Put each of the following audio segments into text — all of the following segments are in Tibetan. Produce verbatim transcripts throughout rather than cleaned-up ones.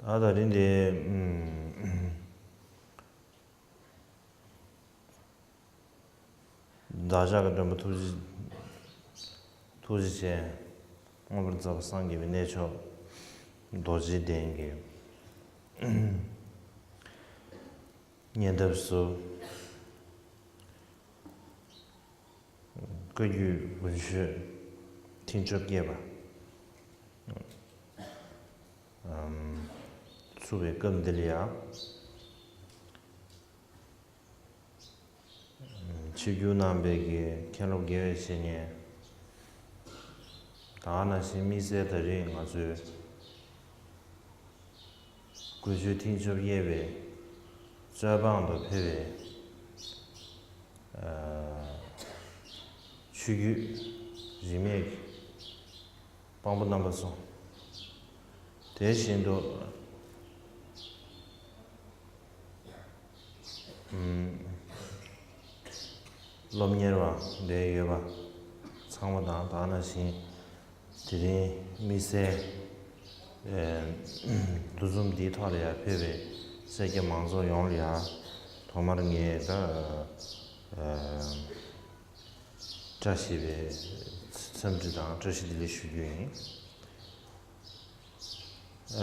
ད་ད་རིང་འདི་ཨམ། བདག་ཅག་གི་སྟོན་པ་ཐུགས་རྗེ་ཐུགས་རྗེ་ཅན་མངོན་པར་རྫོགས་པ་སངས་རྒྱས་པའི་གནས་མཆོག་རྡོ་རྗེ་གདན་གྱི་ཉེ་འདབས་སུ་བཀའ་བརྒྱུད་དགུན་ཆོས་ཐེངས་བཅོ་བརྒྱད་པ་ཚུགས་པའི་སྐབས་འདི་ལ་ཡང་ཆིབས་བསྒྱུར་གནང་བའི་གི་མཁན་སློབ་དགེ་བའི་བཤེས་གཉེན། ད་ག་ནང་བཞིན་དམིགས་བསལ་ད་རེས་ང་ཚོའི་དགུན་ཆོས་ཐེངས་བཅོ་བརྒྱད་པའི་རྩོད་སྤང་དུ་ཕེབས་པའི་ཆོས་བརྒྱུད་རིས་མེད་ཀྱི་དཔང་པོ་རྣམ་པ་ཚོ། དེ་བཞིན་དུ་སློབ་གཉེར་བ་འདིར་ཡོད་པ་ཚང་མ་དང་། ད་ག་ནང་བཞིན་དེ་རིང་དམིགས་བསལ་འདུ་འཛོམས་འདིའི་ཐོག་ལ་ཡང་ཕེབས་པའི་སེར་སྐྱ་མང་ཚོགས་ཡོངས་ལ་ཡང་ཐོག་མར་ངས་ད་བཀྲ་ཤིས་པའི་འཚམས་འདྲི་དང་བཀྲ་ཤིས་བདེ་ལེགས་ཞུ་རྒྱུ་ཡིན།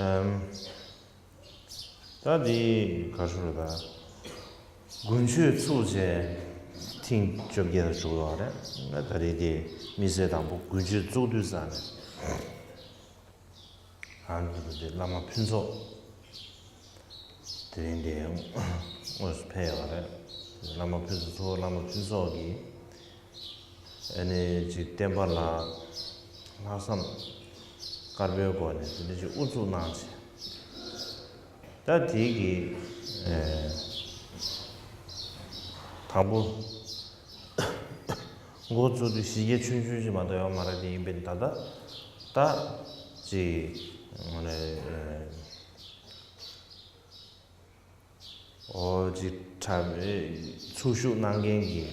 ཨམ། ད་འདི་ག་རེ་ཟེར་ད། དགུན་ཆོས་ཚུགས་བྱས་ཐེངས་བཅོ་བརྒྱད་ལ་འཇུག་ཡོད་རེད། ད་རེས་དེ་དམིགས་བསལ་དང་པོ་དགུན་ཆོས་བཙུགས་དུས་ཙང་ནས། ཨ་ནི་དེ་བླ་མ་ཕུན་ཚོགས་དེ་རིང་དེ་དངོས་སུ་ཕེབས་ཡོད་རེད། བླ་མ་ཕུན་ཚོགས་གཙོ་བོ་བླ་མ་ཕུན་ཚོགས་ཀྱིས་ཨ་ནི་ཅིག་བསྟན་པ་ལ་ལྷག་བསམ་དཀར་པོའི་སྒོ་ནས་དེ་འདྲ་ཅིག་དབུ་འཛུགས་གནང་བྱས། ད་དེ་གི་ཨེ་དང་པོ་འགོ་བཙུགས་དུས་གཞི་རྒྱ་ཆུང་ཆུང་ཞིག་མ་གཏོགས་ཡོད་མ་རེད། དེ་ཡིན་པས་ད་ལྟ་ད་ཅིག་ངོ་ནས་ཨེ་འོ་ཅིག་གྲ་ཚུགས་ཞུགས་གནང་མཁན་གྱི་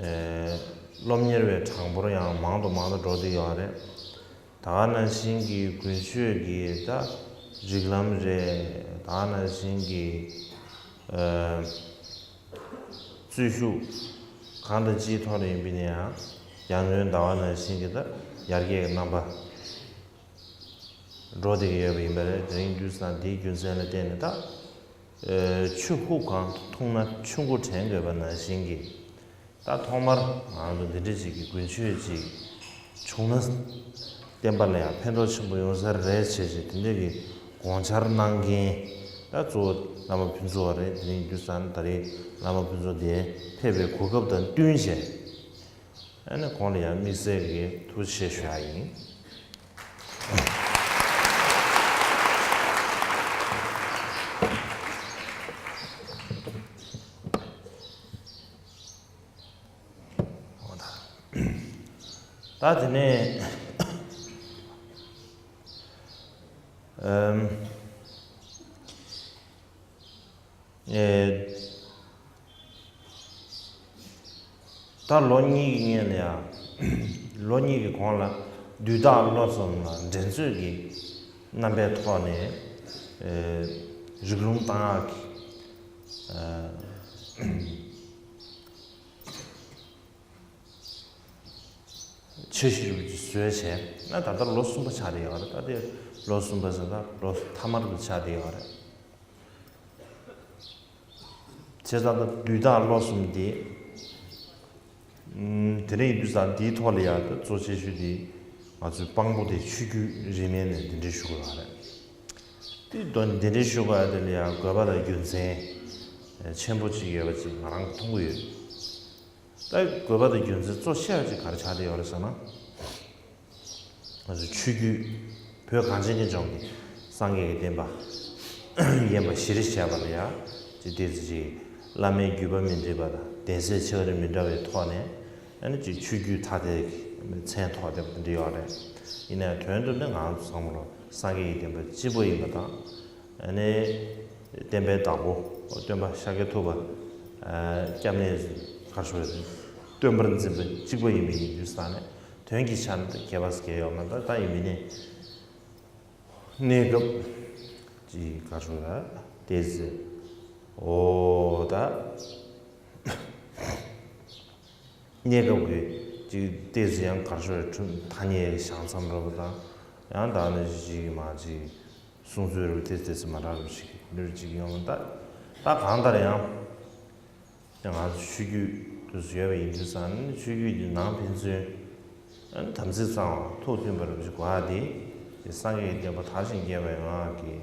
ཨེ་སློབ་གཉེར་བའི་གྲངས་འབོར་ཡང་མང་དུ་མང་དུ་འགྲོ་བསྡད་ཡོད་རེད། ད་ག་ནང་བཞིན་གྱི་དགུན་ཆོས་ཀྱི་ད་རིགས་ལམ་རེད། ད་ག་ནང་བཞིན་གྱི་ཨེ་རྩོད་ཤུགས་གང་དང་ཅིའི་ཐོག་ནས་ཡིན་པ་ཡིན་ན་ཡང་ཡར་ངོའི་ཟླ་བ་ནང་བཞིན་གྱི་ད་ཡར་རྒྱས་ཀྱི་རྣམ་པ་འགྲོ་བསྡད་ཀྱི་ཡོད་པ་ཡིན་པ་རེད། དེ་རིང་དུས་སང་དེའི་རྒྱུ་མཚན་ལ་བརྟེན་ནས་ད་ཨེ་ཆུ་ཧུབ་གང་དུ་འཐུང་ན་ཆུ་མགོ་དྲན་དགོས་པ་ནང་བཞིན་གྱི། ད་ཐོག་མར་ང་ཚོ་འདི་འདྲ་ཅིག་གི་དགུན་ཆོས་ཅིག་བྱུང་ན་བསྟན་པ་ལ་ཡང་ཕན་ཐོགས་ཆེན་པོ་ཡོང་ས་རེད་བྱས་བྱས་དེ་འདྲ་གི་དགོངས་འཆར་གནང་མཁན་ད་གཙོ་བོ་བླ་མ་ཕུན་ཚོགས་རེད། དེ་རིང་དུས་སང་ད་རེས་བླ་མ་ཕུན་ཚོགས་དེ་ཕེབས་པའི་གོ་སྐབས་དང་བསྟུན་བྱས་ཨ་ནི་ཁོང་ལ་ཡང་དམིགས་བསལ་གྱི་ཐུགས་རྗེ་ཆེ་ཞུ་ཡ་ཡིན། ད་དེ་ནས་ཨམ་ཨེ་ད་ལོ་གཉིས་ཀྱི་སྔོན་ལ་ཡང་ལོ་གཉིས་ཀྱི་གོང་ལ་དུས་བདག་བློ་གསུམ་ལ་འགྲན་རྩོད་ཀྱི་རྣམ་པའི་ཐོག་ནས་ཨེ་རིགས་ལུང་བཏང་ཡག་གི་ཨེ་འཆར་གཞི་རུ་བཟོས་བྱས་ན་ད་ལྟ་ལོ་གསུམ་པ་ཆགས་བསྡད་ཡོད་རེད། ད་ལྟའི་ལོ་གསུམ་པ་ཟེར་ན་ལོ་ཐ་མ་རུ་ཆགས་བསྡད་ཡོད་རེད། བྱས་ཙང་ད་དུས་བདག་བློ་གསུམ་དེ་ཨམ་དེ་རིང་དུས་ཙང་འདིའི་ཐོག་ལ་ཡང་ད་གཙོ་ཆེ་ཤོས་དེ་ང་ཚོའི་དཔང་པོ་དེ་ཆོས་བརྒྱུད་རིས་མེད་ནས་གདན་འདྲེན་ཞུ་དགོས་པ་རེད། དེ་དོན་གདན་འདྲེན་ཞུ་དགོས་ཡ་དེ་ལ་ཡང་དགོས་པ་དང་རྒྱུ་མཚན་ཆེན་པོ་གཅིག་ཡོད་པ་ཅིག་ང་རང་གིས་མཐོང་གི་ཡོད། ད་དགོས་པ་དང་རྒྱུ་མཚན་གཙོ་ཆེ་བ་ཅིག་ག་རེ་ཆགས་བསྡད་ཡོད་རེད་ཟེར་ན། ང་ཚོ་ཆོས་བརྒྱུད་བོད་གངས་ཅན་གྱི་ལྗོངས་ཀྱི་སངས་རྒྱས་ཀྱི་བསྟན་པ་ཡན་པ་བཞི་རེ་བྱས་པ་ལ་ཡང་ཅིག་དེ་ཚོ་ཅིག་བླ་མའི་བརྒྱུད་པ་མི་འདྲེས་པ་དང་གདན་སའི་ཆགས་རིམ་མི་འདྲ་བའི་ཐོག་ནས་ཨ་ནི་ཅིག་ཆོས་བརྒྱུད་ཐ་དད་ཀྱི་མཚན་ཐོགས་བསྡད་པ་དེ་འདྲ་ཡོད་རེད། ཡིན་ནའང་དོན་དུ་ནི་ང་ཚོ་ཚང་མ་ལོ་སངས་རྒྱས་ཀྱི་བསྟན་པ་གཅིག་པ་ཡིན་པ་དང་། ཨ་ནི་བསྟན་པའི་བདག་པོ་སྟོན་པ་ཤཱཀྱ་ཐུབ་པ་སྐྱབས་གནས་གར་ཞུ་བའི་སྟོན་པར་འཛིན་པ་གཅིག་པ་ཡིན་པའི་ཡིན་དུས་ས་ནས་དོན་གྱི་ཆ་ནས་ཁྱད་པར་གལ་ཡོད་མ་རེད། ད་ཡིན་མིན་ནི་ གནས་སྐབས་ཀྱི་ག་རེ་ཟེར་ཏེ་ཟེར། འོ་ད། གནས་སྐབས་ཀྱི་ཅིག་ཏོག་ཙམ་ཡང་གར་ཤོར་ཐུབ་ཐ་སྙད་བཞག་མཚམས་རེད་པ་དང་། ཡང་ད་ནི་ཅིག་མ་ཅིག་གསུང་ཚུལ་རེད་པ། ཏོག་ཙམ་མ་འདྲ་རེད་པ་ཅིག་འདིར་ཅིག་ཡོང་ད། ད་གང་ལྟར་ཡང་ང་ཚོ་ཆོས་བརྒྱུད་དུ་ཡོད་པ་ཡིན་དུས་ཙང་ནི། ཆོས་བརྒྱུད་ཀྱི་ནང་ཕན་ཚུན་དམ་ཚིག་གཙང་བ་ཐུགས་མཐུན་པ་རེད་པ་ཅིག་དགོས་ཡ་དེ། དེ་སངས་རྒྱས་ཀྱི་བསྟན་པ་དར་ཞིང་རྒྱས་པའི་ངང་གི་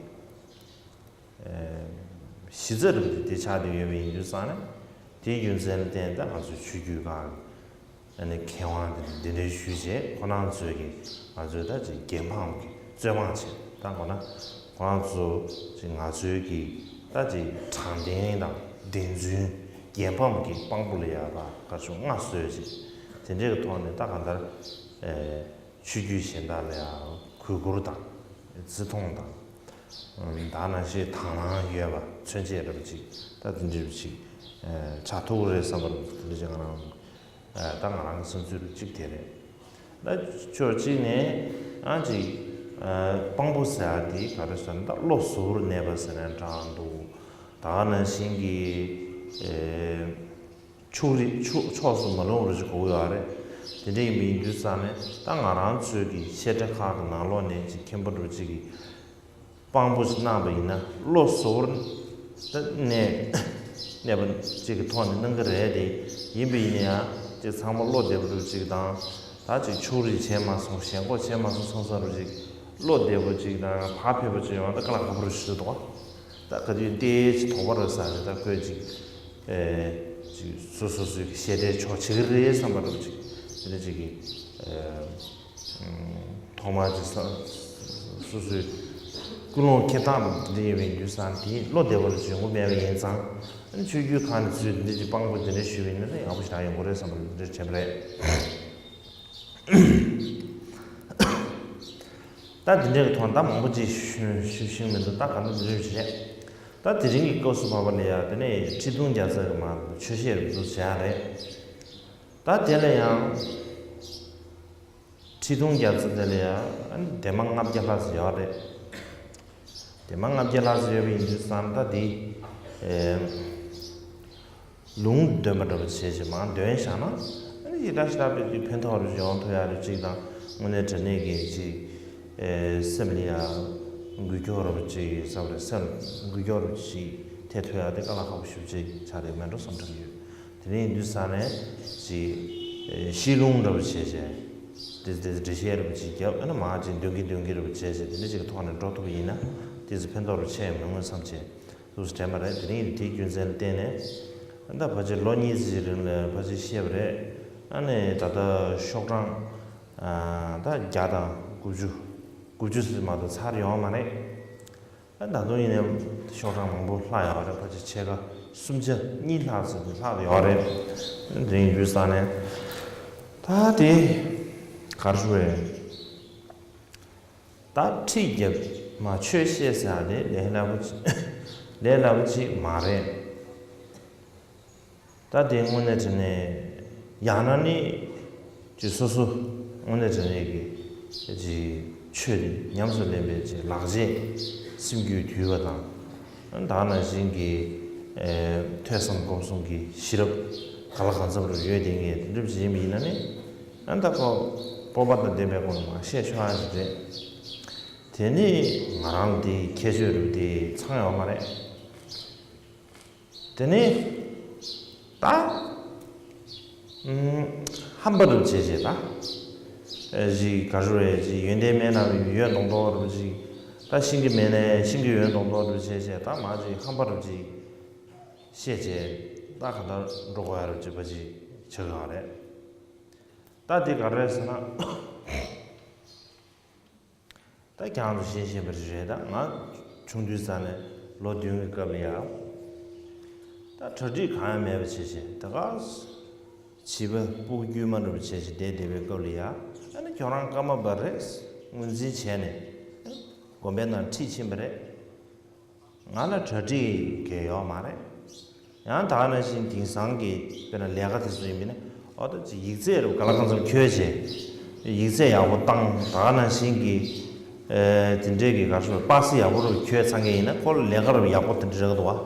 གཞི་རྩ་རུ་དེ་ཆགས་བསྡད་ཡོད་པ་ཡིན་དུས་ཙང་ནས། དེའི་རྒྱུ་མཚན་ལ་བརྟེན་ཏེ་ང་ཚོའི་ཆོས་བརྒྱུད་ཁག་གི་ཨ་ནི་མཁས་དབང་དེ་འདི་འདྲའི་ཞུས་བྱས། ཁོ་རང་ཚོས་ཀྱིས་ང་ཚོའི་ད་ཅིག་རྒྱལ་འབངས་ཀྱི་རྩོད་དཔང་བྱས། ད་འོ་ན་ཁོ་རང་ཚོ་ཅིག་ང་ཚོའི་གི་ད་ཅིག་དྲང་བདེན་དང་བདེན་རྫུན། རྒྱལ་འབངས་ཀྱི་དཔང་པོ་ལ་ཡ་ད་ག་ཚོད་མངའ་གསོལ་བྱས། དེ་འདྲའི་གི་ཐོག་ནས་ད་གང་ལྟར་ཆོས་བརྒྱུད་གཞན་དག་ལ་ཡང་གུས་བཀུར་དང་བརྩི་མཐོང་དང་། ད་ནང་བཞིན་དང་བླངས་ཡོད་པ་མཚོན་བྱེད་འདྲ་པོ་ཅིག་ད་དེ་འདྲ་པོ་ཅིག་ཆགས་ཐུབ་ཀྱི་རེད་བསམ་པ་རེད། དེ་འདྲ་ཅིག་ང་རང་ད་ང་རང་གི་བསམ་ཚུལ་གཅིག་དེ་རེད། ད་ཕྱོགས་གཅིག་ནས་ཨ་ཅིག་དཔང་པོ་ཟེར་ཡ་དེ་ག་རེ་ཟེར་ན། ད་བློ་གཟུ་བོར་གནས་པ་ཟེར་ན་འདྲ་འདུག་ད་ནང་བཞིན་གྱི་ཕྱོགས་རིས་ཕྱོགས་ཕྱོགས་སུ་མ་ལྷུང་བ་ཅིག་དགོས་ཀྱི་ཡོད་རེད། དེ་འདྲ་ཡིན་པ་ཡིན་དུས་ཙང་ནས། ད་ང་རང་ཚོའི་གི་བཤད་གྲྭ་ཁག་གི་ནང་ལོགས་ནས་ཅིག་མཁན་པོ་འདྲ་པོ་ཅིག་གིས་དཔང་པོ་ཅིག་གནང་བ་ཡིན་ན། བློ་གཟུ་བོར་ད་གནས་གནས་པ་ཅིག་གི་ཐོག་ནས་གནང་གི་རེད་དེ། ཡིན་པ་ཡིན་ན་ཡང་ཅིག་ཚང་མ་བློ་བདེ་པོ་འདྲ་པོ་ཅིག་དང་། ད་ཅིག་ཕྱོགས་རིས་བྱས་མ་སོང་། ཞེན་ཁོག་བྱས་མ་སོང་། སོང་ཙང་འདྲ་པོ་ཅིག་བློ་བདེ་པོ་ཅིག་དང་བག་ཕེབས་པོ་ཅིག་ཡོང་ད་དཀའ་ལས་ཁག་པོ་རེད་ཞུ་འདུག་ད་ག་དུས་ཏོག་ཙམ་དོགས་པ་རེད་ཟེར་ཞིག་ད་ཁོས་ཅིག་ཨེ་ཅིག་སོ་སོ་སོའི་བཤད་གྲྭའི་ཕྱོགས་བྱེད་ཀྱི་རེད་བསམ་པ་འདྲ་པོ་ཅིག་དེ་འདྲ་ཅིག་གིས་ཨེ་ཐོག་མར་ཅིག་ས་སོ་སོའི་ཀུན་སློང་འཁྱེར་སྟངས་འདི་ཡིན་པའི་རྒྱུ་མཚན་དེ་བློ་བདེ་བོ་ལ་འཇོན་གྱི་མེད་པ་ཡིན་ཙང་། ཨ་ནི་ཆོས་བརྒྱུད་ཁག་ནས་ཚུར་འདི་ཅིག་དཔང་པོ་འདི་འདྲ་ཞུས་པ་ཡིན་ན་ཡག་པོ་ཞེ་དྲག་ཡོང་གི་རེད་བསམ་པ་འདི་འདྲ་དྲན་པ་རེད། ད་འདི་འདྲའི་ཐོག་ད་མང་པོ་ཅིག་ཞུ་ཞུ་ཤེས་མི་འདུག་ད་ག་འདྲ་འདི་འདྲ་ཞིག་རེད། ད་དེ་རིང་གི་སྐབས་སུ་བབས་པ་ལ་ཡ་དེ་ནས་ཁྲི་སྟོང་བརྒྱ་རྩ་གི་མ་ཆོས་བཤད་རུ་འཛུགས་བྱ་རེད། ད་དེ་ལ་ཡང་ཁྲི་སྟོང་བརྒྱ་རྩ་དེ་ལ་ཡང་ཨ་ནི་དེ་མ་ལྔ་བརྒྱ་ལྷག་ཙམ་ཡོད་རེད། དེ་མ་ལྔ་བརྒྱ་ལྷག་ཙམ་ཡོད་པ་ཡིན་དུས་ཙང་ད་དེ་ཨེ། ལུང་འདོན་པ་འདྲ་པོ་བྱས་བྱས་མར་འདོན་བཞག་ན། ཨ་ནི་ཞེ་དྲག་ཞེ་དྲག་དཔེ་དེ་ཕན་ཐོགས་རུ་ཡོང་ཐུབ་ཡག་རུ་ཅིག་དང་། དངོས་གནས་དྲང་གནས་ཀྱི་ཅིག་ཨེ་སེམས་ལ་ཡ་འགུལ་སྐྱོད་རུ་ཅིག་བསམ་རེད། སེམས་འགུལ་སྐྱོད་རུ་ཅིག་ཐེབས་ཐུབ་ཡག་དེ་དཀའ་ལས་ཁག་པོ་ཞེ་པོ་ཅིག་ཆགས་བསྡད་མེད་འགྲོ་བསམ་གྱི་ཡོད། དེ་ནས་ཡིན་དུས་ཙང་ནས་ཅིག་ཨེ་ཤིས་ལུང་འདྲ་པོ་བྱས་བྱས། དེ་དེ་འགྲེལ་བཤད་རུ་ཅིག་བརྒྱབ། ཨ་ནི་མར་ཅིག་འདོན་གྱིན་འདོན་གྱིན་རུ་བྱས་བྱས། དེ་འདྲ་ཅིག་གི་ཐོག་ནས་འགྲོ་ཐུབ་པ་ཡིན་ན་དེ་ཚོ་ཕན་ཐོགས་རུ་ཆེ་ཡང་མི་མངོན་བསམ་བྱས། ལུགས་སུ་དྲན་པ་རེད། དེ་རིང་དེའི་རྒྱུ་མཚན་ལ་བརྟེན་ནས་ད་ཕལ་ཆེར་ལོ་གཉིས་ཙམ་རིང་ལ་ཕལ་ཆེར་བཤད་པ་རེད། ཨ་ནི་ད་ལྟ་ཤོག་གྲངས་ཨ་ད་བརྒྱ་དང་དགུ་བཅུ། དགུ་བཅུ་ཙམ་མ་གཏོགས་ཚར་ཡོད་མ་རེད། ཨ་ད་དུང་ཡིན་ནའི་ཤོག་གྲངས་མང་པོ་ལྷག་ཡོད་རེད། ཕལ་ཆེར་ཕྱེད་ཀ་སུམ་ཆ་གཉིས་ལྷག་ཙམ་དེ་ལྷག་ཡོད་རེད། དེ་རིང་རྒྱུ་མཚན་ནས་ད་དེ་ག་རེ་ཞུ་དགོས་རེད། ད་ཁྲིད་རྒྱབ་མ་ཆོས་བཤད་ཟེར་ཡག་དེ་ལས་སླ་པོ་ཅིག་ལས་སླ་པོ་ཅིག་མ་རེད། ད་དེ་དངོས་གནས་དྲང་གནས་ཡང་ན་ནི་ཅིག་སོ་སོ་དངོས་གནས་དྲང་གནས་ཀྱི་ཅིག་ཆོས་དེ་ཉམས་སུ་ལེན་པའི་ཅིག་ལག་རྗེས་སེམས་རྒྱུད་དུལ་བ་དང་། ད་ནང་བཞིན་གྱི་ཨེ་ཐོས་བསམ་སྒོམ་གསུམ་གྱི་ཤེས་རབ་ག་ལ་གང་འཚམ་རུ་ཡོད་བསྡད་མཁན་དེ་འདྲ་ཅིག་ཡིན་པ་ཡིན་ན་ནི། ཨ་ད་ཁོ་སྤོབས་པ་དང་ལྡན་པའི་སྒོ་ནས་མར་བཤད་ཆོག་ཡག་ཅིག་རེད། དེ་ནི་ང་རང་ལ་དེ་ཁྱད་ཆོས་རུ་དེ་ཚང་ཡོད་མ་རེད། དེ་ནས་ད་ཨུམ་ཧམ་པ་རུ་བྱས་བྱས། ད་ཨེ་ཅིག་ག་རེ་རེད། ཅིག་ཡོན་ཏན་མེད་ན་ཡོད་མདོག་མདོག་རུ་ཅིག་ད་ཤེས་ཀྱི་མེད་ན་ཤེས་ཀྱི་ཡོད་མདོག་མདོག་རུ་བྱས་བྱས། ད་མར་ཅིག་ཧམ་པ་རུ་ཅིག་བཤད་བྱས། ད་ག་འདྲ་འགྲོ་དགོས་ཡག་རུ་ཅིག་པ་ཅིག་ཆགས་ཡོད་རེད། ད་དེ་ག་རེ་རེད་ཟེར་ན། ད་ཁྱེད་རང་ཚོ་ཤེས་ཤེས་པ་རེད། ད་ང་ཆུང་དུས་ཙམ་ནས་ལོ་བདུན་གྱི་སྐབས་ལ་ཡ། ད་གྲ་སྒྲིག་གང་ཡང་མེད་པ་བྱས་བྱས། ད་ག་བྱིས་པ་སྤུ་གུ་དཀྱུས་མ་འདྲ་པོ་བྱས་བྱས་བསྡད་བསྡད་པའི་སྐབས་ལ་ཡ། ཨ་ནི་ཁྱོད་རང་སྐར་མ་བར་རེས་ངོས་འཛིན་བྱས་ནས་དགོན་པའི་ནང་ཁྲིད་ཕྱིན་པ་རེད། ང་ལ་གྲ་སྒྲིག་གི་ཡོད་མ་རེད། ཡང་ད་ག་ནང་བཞིན་དེང་སང་གི་དཔེར་ན་ལས་ཀ་དེ་ཚོ་ཡིན་པ་ཡིན་ན། ཨོ་ད་ཅིག་ཡིག་ཚད་རུ་ག་ལ་གང་འཚམ་འཁྱོལ་བྱས། ཡིག་ཚད་ཡག་པོ་བཏང་། ད་ག་ནང་བཞིན་གྱི་ ཨེ་དེ་འདྲས་ཀྱི་ག་རེ་ཟེར་པ་སི་ཡག་པོ་རུ་ཁྱོད་ཚང་མཁན་ཡིན་ན་ཁོ་ལ་ལས་ཀ་རུ་ཡག་པོ་དེ་འདྲས་རག་འདུག་བ།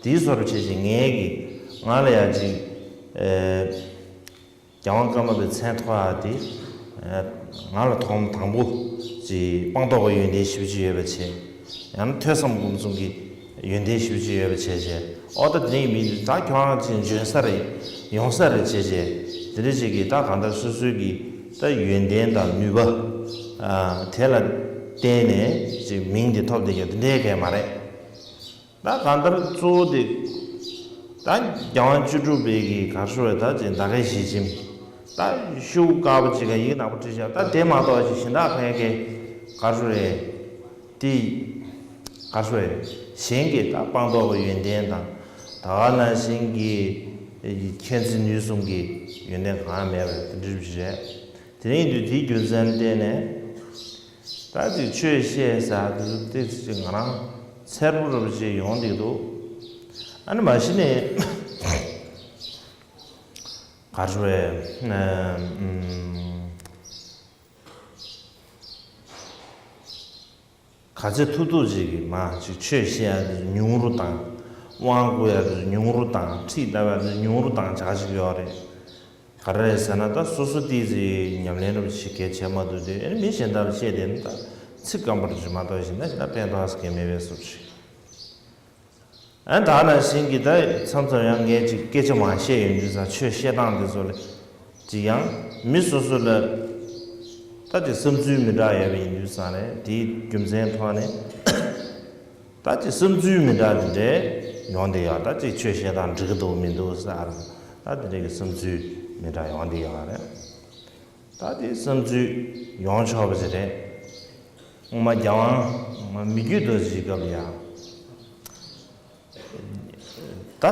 དེའི་བཟོ་འདྲ་བྱས་ཅིག་ངས་ཀྱི་ང་ལ་ཡ་ཅིག་ཨེ་རྒྱལ་དབང་ཀརྨ་པའི་མཚན་ཐོགས་ཡ་དེ་ཨེ་ང་ལ་ཐོག་མ་དང་པོ་ཅིག་སྤངས་རྟོགས་ཀྱི་ཡོན་ཏན་ཞེ་པོ་ཅིག་ཡོད་པ་བྱས། ཡང་ན་ཐོས་བསམ་སྒོམ་གསུམ་གྱི་ཡོན་ཏན་ཞེ་པོ་ཅིག་ཡོད་པ་བྱས་བྱས། ཨོ་ད་དེ་ནས་མི་འདུག་ད་ཁྱོད་རང་ཅིག་འཇོན་ས་རེད། ཡོང་ས་རེད་བྱས་བྱས། དེ་འདྲ་ཅིག་གིས་ད་གང་ལྟར་སོ་སོའི་གི་ད་ཡོན་ཏན་དང་ནུས་པ་ཨ་དེ་ལ་བརྟེན་ནས་ཅིག་མིང་དེ་ཐོབ་བསྡད་ཀྱང་དེ་འདྲའི་གང་ཡང་མ་རེད། ད་གང་ལྟར་གཙོ་བོ་དེ་ད་རྒྱལ་དབང་བཅུ་དྲུག་པའི་གི་ག་རེ་ཟེར་བས་ད་ཅིག་ཟླ་སྐལ་ཞེ་ཆེན། ད་ཤོག་བུ་དཀར་པོ་ཅིག་ག་ཡིག་ནག་པོ་བྲིས་བཞག་ད་དེ་མ་གཏོགས་ཅིག་གཞན་དག་གང་ཡང་གི་ག་རེ་ཟེར་བས། དེ་ག་རེ་ཟེར་བས་གཞན་གྱི་ད་སྤངས་རྟོགས་ཀྱི་ཡོན་ཏན་དང་། ད་ག་ནང་བཞིན་གྱི་མཁྱེན་བརྩེ་ནུས་གསུམ་གྱི་ཡོན་ཏན་གང་ཡང་མེད་པ་དེ་འདྲ་རེད། དེ་རིང་དུས་དེའི་རྒྱུ་མཚན་བརྟེན་ནས། ད་ཅིག་ཆོས་བཤད་ཟེར་དུས་ཏོག་ཙམ་ཅིག་ང་རང་འཚེར་པོ་འདྲ་པོ་ཅིག་ཡོང་བསྡད་འདུག་ཨ་ནི་མ་གཞི་ནས་ག་རེ་ཟེར་བས་ཨ་ཨམ་ག་ཚོད་ཐུབ་ཐུབ་ཅིག་གིས་མ་ཅིག་ཆོས་བཤད་ཡ་དེ་ཉུང་རུ་བཏང་། དབང་བསྐུར་ཡ་དེ་ཉུང་རུ་བཏང་། ཁྲིད་བཏབ་ཡ་དེ་ཉུང་རུ་བཏང་བྱ་ཞིག་ཡོད་རེད། ག་རེ་རེད་ཟེར་ན་ད་སོ་སོ་ཏོག་ཙམ་ཉམས་ལེན་རུ་ཞིག་གལ་ཆེ་མ་འདུག་དུས་ཨ་ནི་མི་གཞན་དག་ལ་བཤད་དེ་ནི་ད་ཚིག་སྐམ་པོ་རུ་ཞིག་མ་གཏོགས་ཞིག་ན་ཞིག་ད་ཕན་ཐོགས་ས་གལ་མེད་པའི་བཟོ་ཞིག་ཨ་ད་ནང་བཞིན་གྱི་ད་མཚམས་མཚམས་ཡང་ངས་ཅིག་སྐད་ཆ་མང་བཤད་ཡོང་དུས་ཙང་ཆོས་བཤད་སྟངས་དེ་ཚོ་ལ་ཅིག་ཡང་མི་སོ་སོ་ལ་ད་ཅིག་བསམ་ཚུལ་མི་འདྲ་ཡོད་པ་ཡིན་དུས་ཙང་ནས་དེའི་རྒྱུ་མཚན་ཐོག་ནས། ད་ཅིག་བསམ་ཚུལ་མི་འདྲ་དེ་འདྲའི་ཡོང་བསྡད་ཡོད། ད་ཅིག་ཆོས་བཤད་སྟངས་འགྲིག་གི་འདུག་མི་འདུག་ཟེར། ད་དེ་འདྲའི་གི་བསམ་ཚུལ་མི་འདྲ་ཡོང་བསྡད་ཡོད་རེད། ད་དེ་བསམ་ཚུལ་ཡོང་ཆོག་པ་ཞིག་རེད། སྔོན་མ་རྒྱལ་དབང་མི་བསྐྱོད་རྡོ་རྗེའི་སྐབས་ལ་ཡང་། ད་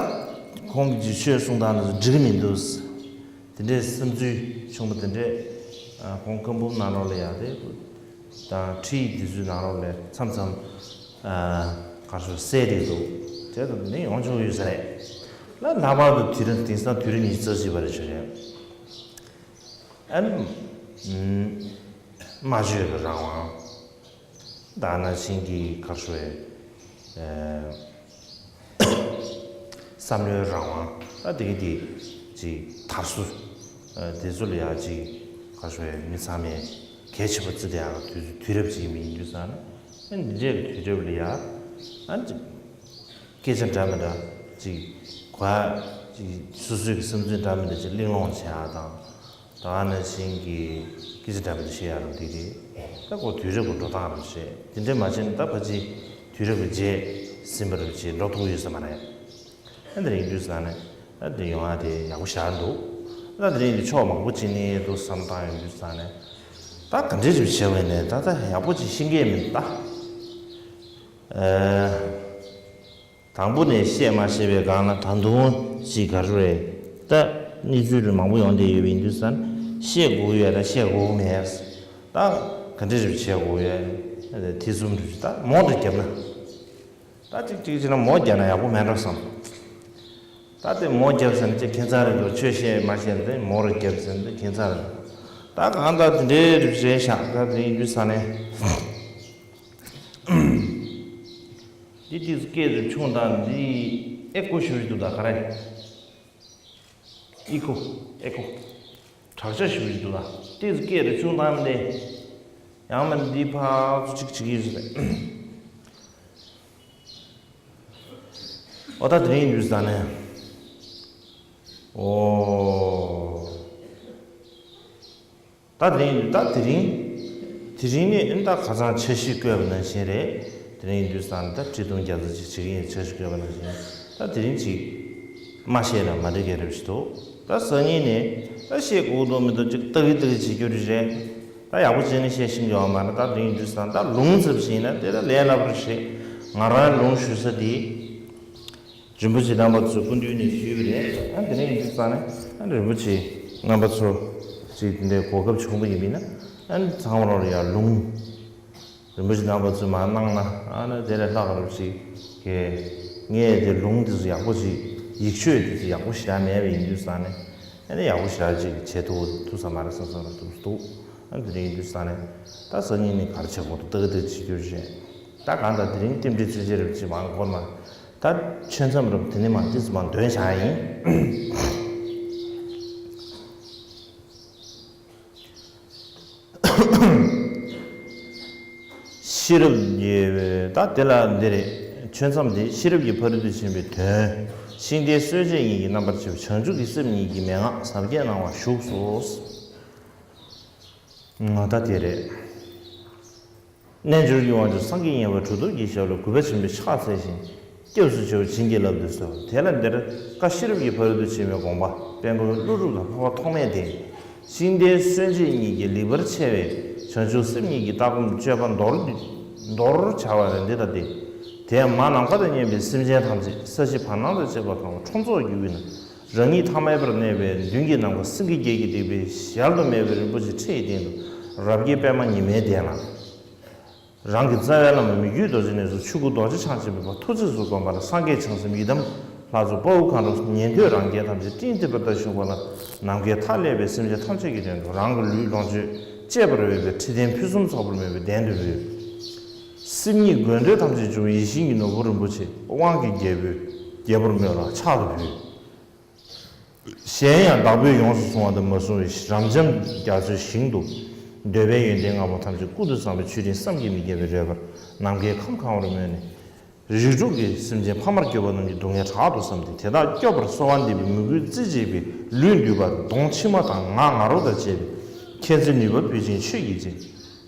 ཁོང་གི་ཆོས་གསུང་སྟངས་འདི་འགྲིག་གི་མི་འདུག་དེ་འདྲའི་བསམ་ཚུལ་བྱུང་བ་དེ་འདྲས་ཁོང་བཀའ་འབུམ་ནང་ལོགས་ལ་ཡང་དེ་དང་ཁྲིད་ཡིག་དེ་ཚོའི་ནང་ལོགས་ལ་མཚམས་མཚམས་ག་རེ་ཟེར་གསལ་བསྡད་འདུག་བྱས་ཙང་དེ་ནས་ཡོང་ཆོག་ཡོད་ས་རེད། ལ་ལྷག་པར་དུ་དུས་རིང་དེང་སང་དུས་རབས་ཉི་ཤུ་རྩ་གཅིག་པ་རེད་ཆོག་རེད། ཨ་ནི་སྨྲ་བརྗོད་ཀྱི་རང་དབང་། ད་ནང་བཞིན་གྱི་ག་རེ་ཟེར་བས། བསམ་བློའི་རང་དབང་། ད་དེ་གི་དེ་ཅིག་དར་སྲོལ་དེ་ཚོ་ལ་ཡང་ཅིག་ག་རེ་ཟེར་བས་མི་ཚང་མས་གལ་ཆེན་པོ་བརྩི་བསྡད་ཡག་དུས་དུས་རབས་ཅིག་མི་ཡིན་དུས་ཙང་ན། ཨ་ནི་འདི་འདྲའི་དུས་རབས་ལ་ཡང་ཨ་ནི་ཅིག་སྐད་ཆ་འདྲ་མི་འདྲ་ཅིག་གོ་ཡ་ཅིག་སོ་སོའི་གི་བསམ་ཚུལ་འདྲ་མི་འདྲ་ཅིག་གླེང་སློང་བྱེད་ཡག་དང་། ད་ག་ནང་བཞིན་གྱི་སྐད་ཆ་འདྲ་མི་འདྲ་བཤད་ཡག་རུ་དེ་རེད། ད་ཁོ་དུས་རབས་ཀྱི་འགྲོ་སྟངས་རུ་བྱེད། དེ་འདྲ་མ་བྱས་ན་ད་ཕལ་ཆེར་དུས་རབས་ཀྱི་རྗེས་ཟིན་པ་རུ་བྱེད་འགྲོ་ཐུབ་ཡོད་ས་མ་རེད། ཨ་འདི་རིང་དུས་ཙང་ནས་ཨ་འདི་ཡོང་ཡ་དེ་ཡག་པོ་ཞེ་དྲག་འདུག་ཨ་འདི་རིང་འདི་ཕྱོགས་མང་པོ་ཅིག་ནས་འདུག་བསམ་བཏང་ཡོང་དུས་ཙང་ནས་ད་ག་འདྲས་ཅིག་བྱས་པ་ཡིན་ནའི་ད་ད་ཡག་པོ་ཅིག་ཤེས་ཀྱི་མིན་ད། ཨ། དང་པོ་ནས་བཤད་མ་ཤེས་པའི་སྒང་ལ་ད་དུང་ཅིག་ག་རེ་རེད། ད་གནས་ཚུལ་རེ་མང་པོ་ཡོང་བསྡད་ཡོད་པ་ཡིན་དུས་ཙང་བཤད་དགོས་ཀྱི་ཡོད་ད་བཤད་དགོས་ཀྱི་མེད། ད་ག་འདྲ་རེ་བྱེད་དགོས་ཀྱི་ཡོད། དེ་གསུམ་རེ་ད་མོ་རེ་བརྒྱབ་ན། ད་ཅིག་ཅིག་བྱས་ན་མོ་བརྒྱབ་ན་ཡག་པོ་མེད་འགྲོ་བསམ། ད་དེ་མོ་བརྒྱབ་ཟེར་ན་ཅིག་ཁྱད་མཚར་རེད་འདུག་ཆོས་བཤད་མ་བཤད་ན་དེ་མོ་རེ་བརྒྱབ་ཟེར་ན་དེ་ཁྱད་མཚར་རེད། ད་གང་ལྟར་དེ་འདྲའི་རེ་བྱས་ཤག་ད་དེ་ཡིན་དུས་ཙང་ནས། འདི་ཏོག་ཙམ་སྐད་རུ་ཆུང་དང་འདི་ཨེ་ཀོ་ཞུ་རྒྱུ་འདུག་ད་ག་རེ། ཨི་ཀོ། ཨེ་ཀོ། དྲག་ཆ་ཞུ་རྒྱུ་འདུག་ད་ཏོག་ཙམ་སྐད་རུ་ཆུང་དང་འདི། ཡང་མིན་འདི་ཕར་ཚུར་ཅིག་བྱེད་ཀྱི་ཡོད་ས་རེད། ཨོ་ད་དེ་རིང་ཡིན་དུས་ཙང་ནས། ཨོ། ད་དེ་རིང་ད་དེ་རིང་། དེ་རིང་ནི་ཨིན་ད་ཁ་སང་འཆར་གཞི་བཀོད་པ་ནང་བཞིན་རེད། དེ་རིང་ཡིན་དུས་ཙང་ད་ཁྲི་སྟོང་བརྒྱ་ཙམ་ཅིག་བྱེད་ཀྱི་ཡིན་འཆར་གཞི་བཀོད་པ་ནང་བཞིན་ད་དེ་རིང་ཅིག་མ་བཤད་ན་མ་འགྲིག་གི་རེད་ཞུ་འདུག་ད་སང་ཉིན་ནས་ད་བཤད་དགོས་འདུག་མི་འདུག་ཅིག་ལྟ་གི་ལྟ་གི་བྱེད་རྒྱུ་རེད། ད་ཡག་པོ་བྱས་ནས་བཤད་ཤེས་ཀྱི་ཡོད་མ་རེད། ད་དེ་རིང་ཡིན་དུས་ཙང་ད་ལུང་ཙམ་ཞིག་ཡིན་ན་དེ་ད་ལས་སླ་པོ་རེད། ང་རང་ལུང་ཞུ་ས་དེ། རིན་པོ་ཆེ་རྣམ་པ་ཚོའི་སྐུ་མདུན་ནས་ཞུས་པ་རེད། ཨ་དེ་ནས་ཡིན་དུས་ཙང་ནས་ཨ་རིན་པོ་ཆེ་རྣམ་པ་ཚོ་ཅིག་དེ་འདྲའི་གོ་སྐབས་བྱུང་བ་ཡིན་པས་ན་ཨ་ཚང་མ་རོགས་ལ་ཡར་ལུང་རིན་པོ་ཆེ་རྣམ་པ་ཚོས་མར་གནང་ན་ཨ་ནི་དེ་ལས་ལྷག་རབས་ཅིག་གི་ངས་དེ་ལུང་དེ་ཚོ་ཡག་པོ་ཅིག་ཡིག་ཆོས་དེ་ཚོ་ཡག་པོ་ཞེ་དྲག་མེད་པ་ཡིན་དུས་ཙང་ནས་ཨ་ནི་ཡག་པོ་ཞེ་དྲག་ཅིག་བྱེད་ཐུབ་ཐུབ་ས་མ་རེད་བསམ་བསམ་རེད་འདུག་འདུག་ཨ་དེ་རིང་དུས་ས་ནས་ད་སང་ཉིན་ནི་ག་རེ་བྱེད་དགོས་འདུག་ད་ག་དེ་བྱེད་རྒྱུ་རེད། ད་གང་ལྟར་དེ་རིང་རྟེན་འབྲེལ་ཚུན་ཆད་རེ་བྱེད་མང་སྐོར་མ་ད་ཆོས་མཚམས་རབ་དེ་ནི་མ་ཏིས་མ་འདོན་བྱ་ཡིན། ཤེས་རབ་ཀྱི་ད་དེ་ལ་འདི་རེད། ཆོས་མཚམས་འདི་ཤེས་རབ་ཀྱི་ཕ་རོལ་ཏུ་ཕྱིན་པའི་དོན། ཤིང་རྟའི་སྲོལ་འབྱེད་གཉིས་ཀྱི་རྣམ་པར་ཕྱེ་བ་བྱང་ཆུབ་ཀྱི་སེམས་གཉིས་ཀྱི་མན་ངག་ཟབ་རྒྱས་གནང་བ་བཞུགས་སོ། ང་ད་དེ་རེད། རྣལ་འབྱོར་གྱི་དབང་ཕྱུག་སངས་རྒྱས་མཉན་པ་གྲུབ་ཐོབ་ཀྱི་ཞབས་ལ་གུས་པ་ཆེན་པོས་ཕྱག་འཚལ་ཞིང་། སྐྱབས་སུ་མཆིའོ་བྱིན་གྱིས་བརླབ་ཏུ་གསོལ། དེ་ལ་འདིར་བཀའ་ཤེས་རབ་ཀྱི་ཕ་རོལ་ཏུ་ཕྱིན་པའི་དགོངས་པ་དཔལ་མགོན་ཀླུ་སྒྲུབ་དང་འཕགས་པ་ཐོགས་མེད་དེ། ཤིང་རྟའི་སྲོལ་འབྱེད་གཉིས་ཀྱི་ལེགས་པར་ཕྱེ་བའི་བྱང་ཆུབ་སེམས་གཉིས་ཀྱི་ལྟ་སྒོམ་སྤྱོད་པ་མདོར་བསྡུས་མདོར་བྱ་བ་རེད་འདི་ལྟ་སྟེ། དེ་ཡང་མ་ནམ་མཁའ་དང་མཉམ་པའི་སེམས་ཅན་ཐམས་ཅད་ས་གཞི་བར་སྣང་དང་བཅས་པ་དང་ཁྲོམ་ཚོགས་ཀྱི་དབུས་ན་རང་ཉིད་ཐ་མལ་པར་གནས་པའི་མདུན་གྱི་ནམ་མཁའ་སེང་གེ་བརྒྱད་ཀྱིས་བཏེགས་པའི་གཞལ་དུ་མེད་པའི་རིན་པོ་ཆེ་ཁྲི་ཡི་སྟེང་དུ་རབ་རྒྱས་པད་མ་ཉི་མའི་གདན་ལ། རང་གི་རྩ་བའི་བླ་མ་མི་བསྐྱོད་རྡོ་རྗེ་གནས་སུ་ཆོས་སྐུ་རྡོ་རྗེ་འཆང་ཆེན་པོའི་བར་ཐུགས་རྗེས་སུ་བསྒོམས་པ་ལ་སངས་རྒྱས་བྱང་སེམས་ཡི་དམ་ལྷ་ཚོགས་དཔའ་བོ་མཁའ་འགྲོ་ཉན་ཐོས་རང་རྒྱལ་ཐམས་ཅད་སྤྲིན་གཏིབས་པ་ལྟར་བཞུགས་པ་ལ་ནམ་མཁའི་མཐའ་ཀླས་པའི་སེམས་ཅན་ཐམས་ཅད་ཀྱི་དོན་དུ་རང་གི་ལུས་ལོངས་སྤྱོད་གཅེས་པར་འོས་པའི་ཁྲི་སྟེང་ཕུན་སུམ་ཚོགས་པར་མོས་པའི་གདན་དུ་བོས། སེམས་ཉིད་དགོས་འདོད་ཐམས་ཅད་འབྱུང་བའི་ཡིད་བཞིན་གྱི་ནོར་བུ་རིན་པོ་ཆེ་དབང་གི་རྒྱལ་པོའི་རྒྱལ་པོར་མོས་ལ་ཕྱག་ཏུ་ཕུལ། གཞན་ཡང་བདག་པོས་ཡོངས་སུ་བཟུང་བ་དང་མ་བཟུང་བའི་རབ་འབྱམས་རྒྱ་མཚོའི་ཞིང་དུ་འདོད་པའི་ཡོན་ཏན་ལྔ་པོ་ཐམས་ཅད་ཀུན་ཏུ་བཟང་པོའི་མཆོད་སྤྲིན་བསམ་གྱིས་མི་ཁྱབ་པས་རོལ་པར་ནམ་མཁའི་ཁམས་གང་བར་མོས་ནས། རིགས་དྲུག་གི་སེམས་ཅན་ཕ་མར་གྱུར་པ་རྣམས་ཀྱི་སྡུག་བསྔལ་དྲག་ཏུ་བསམས་ཏེ་དེ་དག་སྐྱོབ་པར་གསོལ་བ་འདེབས་པའི་མོས་གུས་རྩེ་གཅིག་པའི་ལུས་འདུས་པ་དང་གདོང་མཆི་མ་དང་ངག་ང་རོ་དང་བཅས་པའི་མཁྱེན་བརྩེ་ནུས་པ་ཕུལ་ཅིང་ཆོས་ཀྱི་སྤྱན།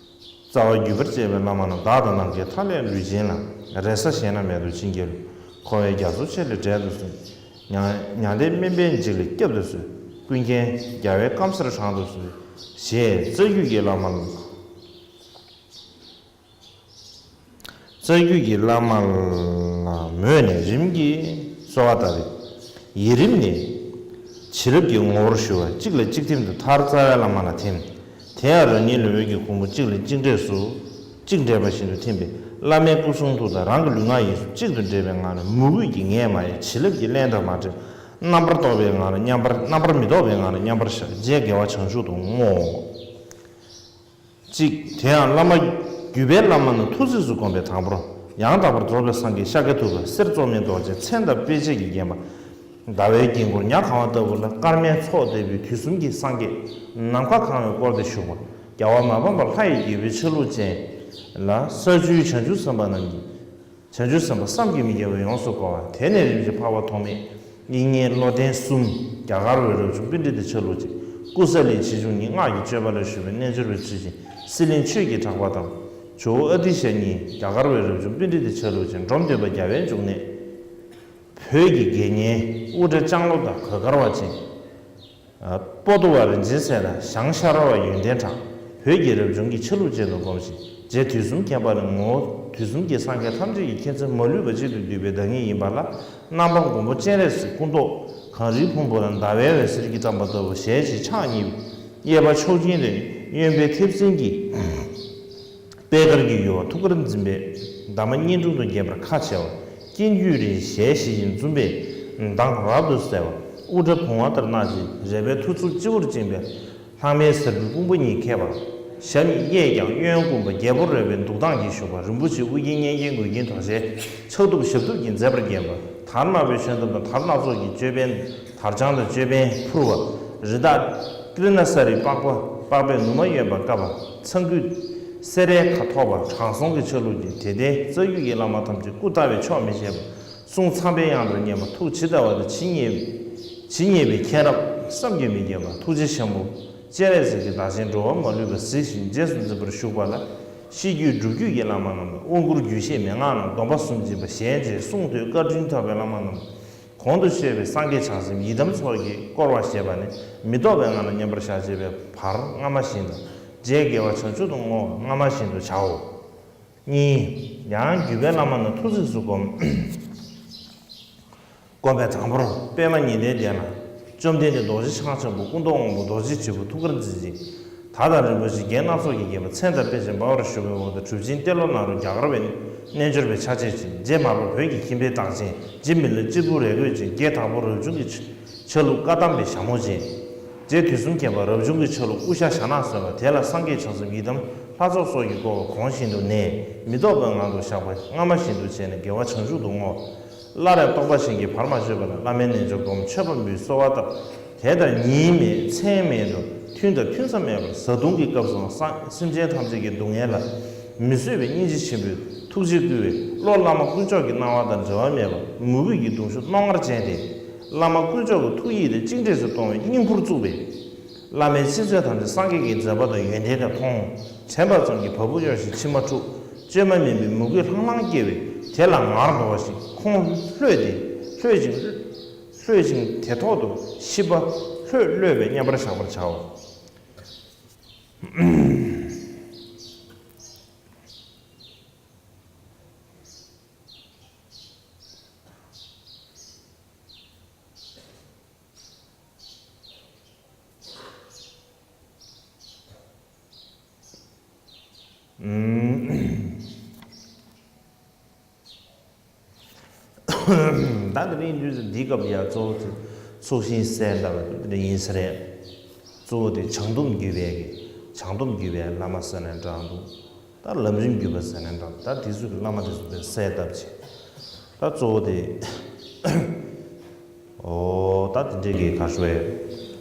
རྩ་བ་བརྒྱུད་པར་བཅས་པའི་བླ་མ་རྣམས་བདག་དང་ནམ་མཁའི་མཐའ་ཀླས་ལུས་ཅན་ལ། རེ་ས་གཞན་ན་མེད་དོ་བྱིན་གྱིས་རློབས། འཁོར་བའི་རྒྱ་མཚོ་ཆེ་ལས་བསྒྲལ་དུ་གསོལ། མྱང་མྱང་འདས་སྨིན་པའི་འཇིགས་ལས་བསྐྱབ་ཏུ་གསོལ། ཀུན་མཁྱེན་རྒྱལ་བའི་སྐམ་སར་དྲངས་དུ་གསོལ། ཞེས་རྩ་བརྒྱུད་ཀྱི་བླ་མ་ལ། རྩ་བརྒྱུད་ཀྱི་བླ་མ་ལ་མོས་ནས་རིམ་གྱིས་གསོལ་བ་བཏབ་པས། ཡི་རིམ་ནི། བྱིན་རླབས་ཀྱི་ངོ་བོར་ཞུ་བ་གཅིག་ལ་གཅིག་ཐིམ་དུ་མཐར་རྩ་བའི་བླ་མ་ལ་ཐིམ། དེ་ཡང་རང་ཉིད་ལུས་ཀྱི་གོང་བུ་གཅིག་ལ་གཅིག་འདྲེས་སུ། གཅིག་འདྲེས་པ་བཞིན་དུ་ཐིམ་པས་བླ་མའི་སྐུ་གསུང་ཐུགས་དང་རང་གི་ལུས་ངག་ཡིད་གསུམ་གཅིག་ཏུ་འདྲེས་པའི་ངང་ལ་མོས་གུས་ཀྱི་ངད་མ་ཡལ་བྱིན་རླབས་ཀྱི་རླན་དང་མ་བྲལ་རྣམ་པར་རྟོག་པའི་ངང་ལ་མཉམ་པར་རྣམ་པར་མི་རྟོག་པའི་ངང་ལ་མཉམ་པར་བཞག་རྗེས་དགེ་བ་བྱང་ཆུབ་ཏུ་བསྔོ། གཅིག་དེ་ཡང་བླ་མ་བརྒྱུད་པའི་བླ་མ་རྣམས་ཐུགས་རྗེས་སུ་བསྒོམས་པའི་དང་པོར་ཡང་དག་པར་རྫོགས་པའི་སངས་རྒྱས་ཤཱཀྱ་ཐུབ་པ་གསེར་བཙོ་མའི་རྡོ་རྗེ་མཚན་དང་དཔེ་བྱད་ཀྱིས་བརྒྱན་པ། ཟླ་བའི་དཀྱིལ་འཁོར་ཉ་གང་བ་ལྟ་བུ་ལ་དཀར་མེ་ཚོགས་འདེབས་པའི་དུས་གསུམ་གྱི་སངས་རྒྱས་ནམ་མཁའ་གང་བས་བསྐོར་ཏེ་བཞུགས་པ། རྒྱལ་བ་མ་ཕམ་པ་ལྷ་ཡི་རྒྱལ་པོའི་ཆ་ལུགས་ཅན་ལ་ས་བཅུའི་བྱང་ཆུབ་སེམས་དཔའ་རྣམས་ཀྱིས། བྱང་ཆུབ་སེམས་དཔའ་བསམ་གྱིས་མི་ཁྱབ་པ་ཡོངས་སུ་བསྐོར་བ། དེ་ནས་རིམ་བཞིན་འཕགས་པ་ཐོགས་མེད་དབྱིག་གཉེན་བློ་ལྡན་གསུམ་རྒྱ་གར་བའི་རབ་བྱུང་པཎྜི་ཏའི་ཆ་ལུགས་ཅན་ཀུ་ས་ལི་ཆེ་ཆུང་གཉིས་སྔགས་ཀྱི་སྤྱོད་པ་ལ་ཞུགས་པའི་རྣལ་འབྱོར་པའི་ཚུལ་ཅན་སི་ལིང་ཆོས་ཀྱི་གྲགས་པ་དང་ཇོ་བོ་ཨ་ཏི་ཤ་གཉིས་རྒྱ་གར་བའི་རབ་བྱུང་པཎྜི་ཏའི་ཆ་ལུགས་ཅན་འབྲོམ་སྟོན་པ་རྒྱལ་བའི་འབྱུང་གནས། བོད་ཀྱི་དགེ་བསྙེན་དབུ་སྐྲ་ལྕང་ལོ་དང་གོས་དཀར་བ་ཅན། པོ་ཏོ་བ་རིན་ཆེན་གསལ་དང་ཞང་ཤ་ར་བ་ཡོན་ཏན་གྲགས། བོད་ཀྱི་རབ་བྱུང་གི་ཆ་ལུགས་ཅན་དུ་བསྒོམ་ཞིང་རྗེ་དུས་གསུམ་མཁྱེན་པ་ནི་ངོ་བོ་དུས་གསུམ་གྱི་སངས་རྒྱས་ཐམས་ཅད་ཀྱི་མཁྱེན་བརྩེ་མ་ལུས་པ་གཅིག་ཏུ་བསྡུས་པའི་བདག་ཉིད་ཡིན་པ་ལ་རྣམ་པ་མགོན་པོ་སྤྱན་རས་གཟིགས་སྐུ་མདོག་གངས་རིའི་ཕུང་པོ་ལ་ཟླ་བའི་འོད་ཟེར་གྱིས་བཀྲམ་པ་ལྟ་བུ་ཞལ་གཅིག་ཕྱག་གཉིས་པའི་གཡས་པ་ཕྱོགས་ཀྱི་རེ་གཡོན་པའི་མཐེབ་སྲིན་གྱིས། པད་དཀར་གྱི་ཡུ་བ་ཐུགས་ཀར་འཛིན་པའི་འདབ་མ་གཉན་དྲུང་དུ་བརྒྱན་པར་ཁ་ཕྱེ་བ། སྐྱིན་འགྱུར་རིང་ཞལ་ཞི་ཞིང་འཛུམ་པའི་མདངས་རབ་ཏུ་གསལ་བ། དབུ་སྐྲ་བུང་བ་ལྟར་གནག་ཅིང་རལ་པའི་ཐོར་ཚུགས་སྤྱི་བོར་བཅིངས་པའི་ལྷག་མའི་ཟར་བུའི་དཔུང་པ་གཉིས་ཁེབས་པ། ཞབས་གཉིས་གཡས་བརྐྱང་གཡོན་བསྐུམ་པ་རྒྱལ་པོ་རོལ་པའི་འདུག་སྟངས་ཀྱིས་བཞུགས་པ། རིན་པོ་ཆེའི་དབུ་རྒྱན་སྙན་རྒྱན་མགུལ་རྒྱན་དོ་ཤལ་ཕྱག་གདུབ་ཞབས་གདུབ་ཀྱིས་མཛེས་པར་བརྒྱན་པ། དར་དམར་པོའི་ཞལ་འཛུམ་དང་དར་སྣ་ཚོགས་ཀྱི་ཅོད་པན་དར་དཔྱངས་དང་ཅོད་པན་ཕུར་བ། རི་དྭགས་ཏི་རི་ན་ས་རིའི་པགས་པ་པགས་པའི་ནུ་མ་གཡོན་པ་བཀབ་པ། ཚང་སྐུད་སེ་རའི་ཁ་ཐོགས་པ་དྲང་སྲོང་གི་ཆ་ལུགས་ཀྱི་དད་ལྡན་རྩ་བརྒྱུད་ཀྱི་བླ་མ་ཐམས་ཅད་སྐུ་བལྟ་བས་ཆོག་མི་ཤེས་པ། གསུང་མཚམས་པའི་དབྱངས་དང་མཉམ་པ་ཐུགས་ཇི་ལྟ་བ་དང་ཇི་སྙེད་ཇི་སྙེད་པའི་མཁྱེན་རབ་བསམ་གྱིས་མི་ཁྱབ་པ་ཐུགས་རྗེ་ཆེན་པོ་སྤྱན་རས་གཟིགས་ཀྱི་བདག་ཆེན་འགྲོ་བ་མ་ལུས་པ་གཟིགས་ཤིང་རྗེས་སུ་འཛིན་པར་ཞུགས་པ་ལ་ཤེས་རྒྱུད་སྒྲུབ་བརྒྱུད་ཀྱི་བླ་མ་རྣམས་དང་དབང་བསྐུར་རྒྱུད་བཤད་མན་ངག་རྣམས་སྡོམ་པ་གསུམ་སྦྱིན་པ་གཞན་བཅས་གསུང་ཐོས་བཀའ་དྲིན་ཐོབ་པའི་བླ་མ་རྣམས། གོང་དུ་བཤད་པའི་སངས་རྒྱས་བྱང་སེམས་ཡི་དམ་ཚོགས་ཀྱིས་བསྐོར་བ་ཞེས་པ་ནི་མི་ལྡོག་པའི་ངང་ལ་མཉམ་པར་བཞག་ཅེས་པའི་བར་སྔ་མ་བཞིན་དང་རྗེས་དགེ་བ་བྱང་ཆུབ་ཏུ་བསྔོ་བ་སྔ་མ་བཞིན་དུ་བྱའོ། གཉིས། ཡང་བརྒྱུད་པའི་བླ་མ་རྣམས་ཐུགས་རྗེས་སུ་བསྒོམ། བསྒོམ་པའི་དང་པོར་པདྨ་ཉི་ཟླའི་གདན་ལ། བཅོམ་ལྡན་འདས་རྡོ་རྗེ་འཆང་ཆེན་པོ་སྐུ་མདོག་སྔོན་པོ་རྡོ་རྗེའི་དྲིལ་བུ་ཐུགས་ཀར་འཛིན་ཅིང་། དར་དང་རིན་པོ་ཆེའི་རྒྱན་སྣ་ཚོགས་ཀྱིས་བརྒྱན་པ་མཚན་དང་དཔེ་བྱད་འབར་བར་བཞུགས་པའི་འོག་ཏུ་གྲུབ་ཆེན་ཏེ་ལོ་ནཱ་རོ་རྒྱ་གར་བའི་རྣལ་འབྱོར་པའི་ཆ་བྱད་ཅན། རྗེ་མར་པ་བོད་ཀྱི་ཁྱིམ་པའི་རྟགས་ཅན། རྗེ་མི་ལ་གཅེར་བུ་རས་གོས་ཅན། རྗེ་དྭགས་པོ་རབ་བྱུང་གི་ཆ་ལུགས་བཀའ་གདམས་པའི་ཞྭ་མོ་ཅན། རྗེ་དུས་གསུམ་མཁྱེན་པ་རབ་བྱུང་གི་ཆ་ལུགས་དབུ་ཞྭ་ཞྭ་ནག་གསོལ་བ། དེ་ལ་སངས་རྒྱས་བྱང་སེམས་ཡི་དམ་ལྷ་ཚོགས་སོགས་ཀྱིས་བསྐོར་བ་གོང་བཞིན་དུ་གནས། མི་ལྡོག་པའི་ངང་དུ་བཞག་པ་སྔ་མ་བཞིན་དུ་བྱས་ནས་དགེ་བ་བྱང་ཆུབ་ཏུ་བསྔོ། སླར་ཡང་རྟོགས་པ་ཆེན་གྱིས་བར་མ་ཆོད་པ་ལ་བླ་མའི་རྣལ་འབྱོར་སྒོམ་མཆོད་པ་འབུལ་གསོལ་བ་བཏབ། དེ་ལྟར་གཉིས་མེད་མཚན་མེད་དུ་ཐུན་དང་ཐུན་མཚམས་མེད་པར་བཟའ་བཏུང་གི་སྐབས་སུའང་སེམས་ཅན་ཐམས་ཅད་ཀྱི་སྡུག་བསྔལ་ལ་མི་བཟོད་པའི་སྙིང་རྗེ་ཆེན་པོས་ཐུགས་རྗེ་བསྐུལ་བས། བློ་བླ་མ་དཀོན་མཆོག་གི་སྣང་བ་དང་འབྲལ་བ་མེད་པར་མོས་གུས་ཀྱི་གདུང་ཤུགས་རྣོ་ངར་ཅན་ཏེ། བླ་མ་དཀོན་མཆོག་གི་ཐུགས་ཡིད་དེ་གཅིག་འདྲེས་སུ་གཏོང་བའི་སྙིང་ཕུར་བཙུགས་པས། བླ་མའི་ཆེ་བརྗོད་ཐམས་ཅད་སངས་རྒྱས་ཀྱི་མཛད་པ་དང་ཡོན་ཏན་དེ་མཐོང་། དྲན་པ་ཙམ་གྱིས་བ་སྤུ་གཡོ་ཞིང་མཆི་མ་འཁྲུག། བཅོས་མ་མིན་པའི་མོས་གུས་ལྷང་ལྷང་སྐྱེ་བས་དེ་ལ་ངར་འདོགས་ཤིང་ཁོང་ལྷོད་དེ། ལྷོད་ཅིང་ལྷོད་ཅིང་དེ་ཐོག་ཏུ་ཤི་བ་ལྷོད་ལྷོད་པའི་མཉམ་པར་བཞག་པར་བྱའོ། ད་དེ་རིང་དུས་ཚོད་འདིའི་སྐབས་ལ་ཡང་གཙོ་བོ་དེ་ཚོགས་ཞིང་གསལ་འདེབས་དེ་ཡིན་ས་རེད། གཙོ་བོ་དེ་བྱང་སྡོམ་བརྒྱུད་པའི་གི་བྱང་སྡོམ་བརྒྱུད་པའི་བླ་མ་ཟེར་ནས་འདྲ་འདུག་ད་ལམ་རིམ་བརྒྱུད་པ་ཟེར་ནས་འདྲ་ད་དེ་ཚོ་གི་བླ་མ་དེ་ཚོ་དཔེ་གསལ་བཏབ་ཅིག་ད་གཙོ་བོ་དེ། ཨོ་ད་དེ་འདྲའི་གི་ག་ཞུ་བའི་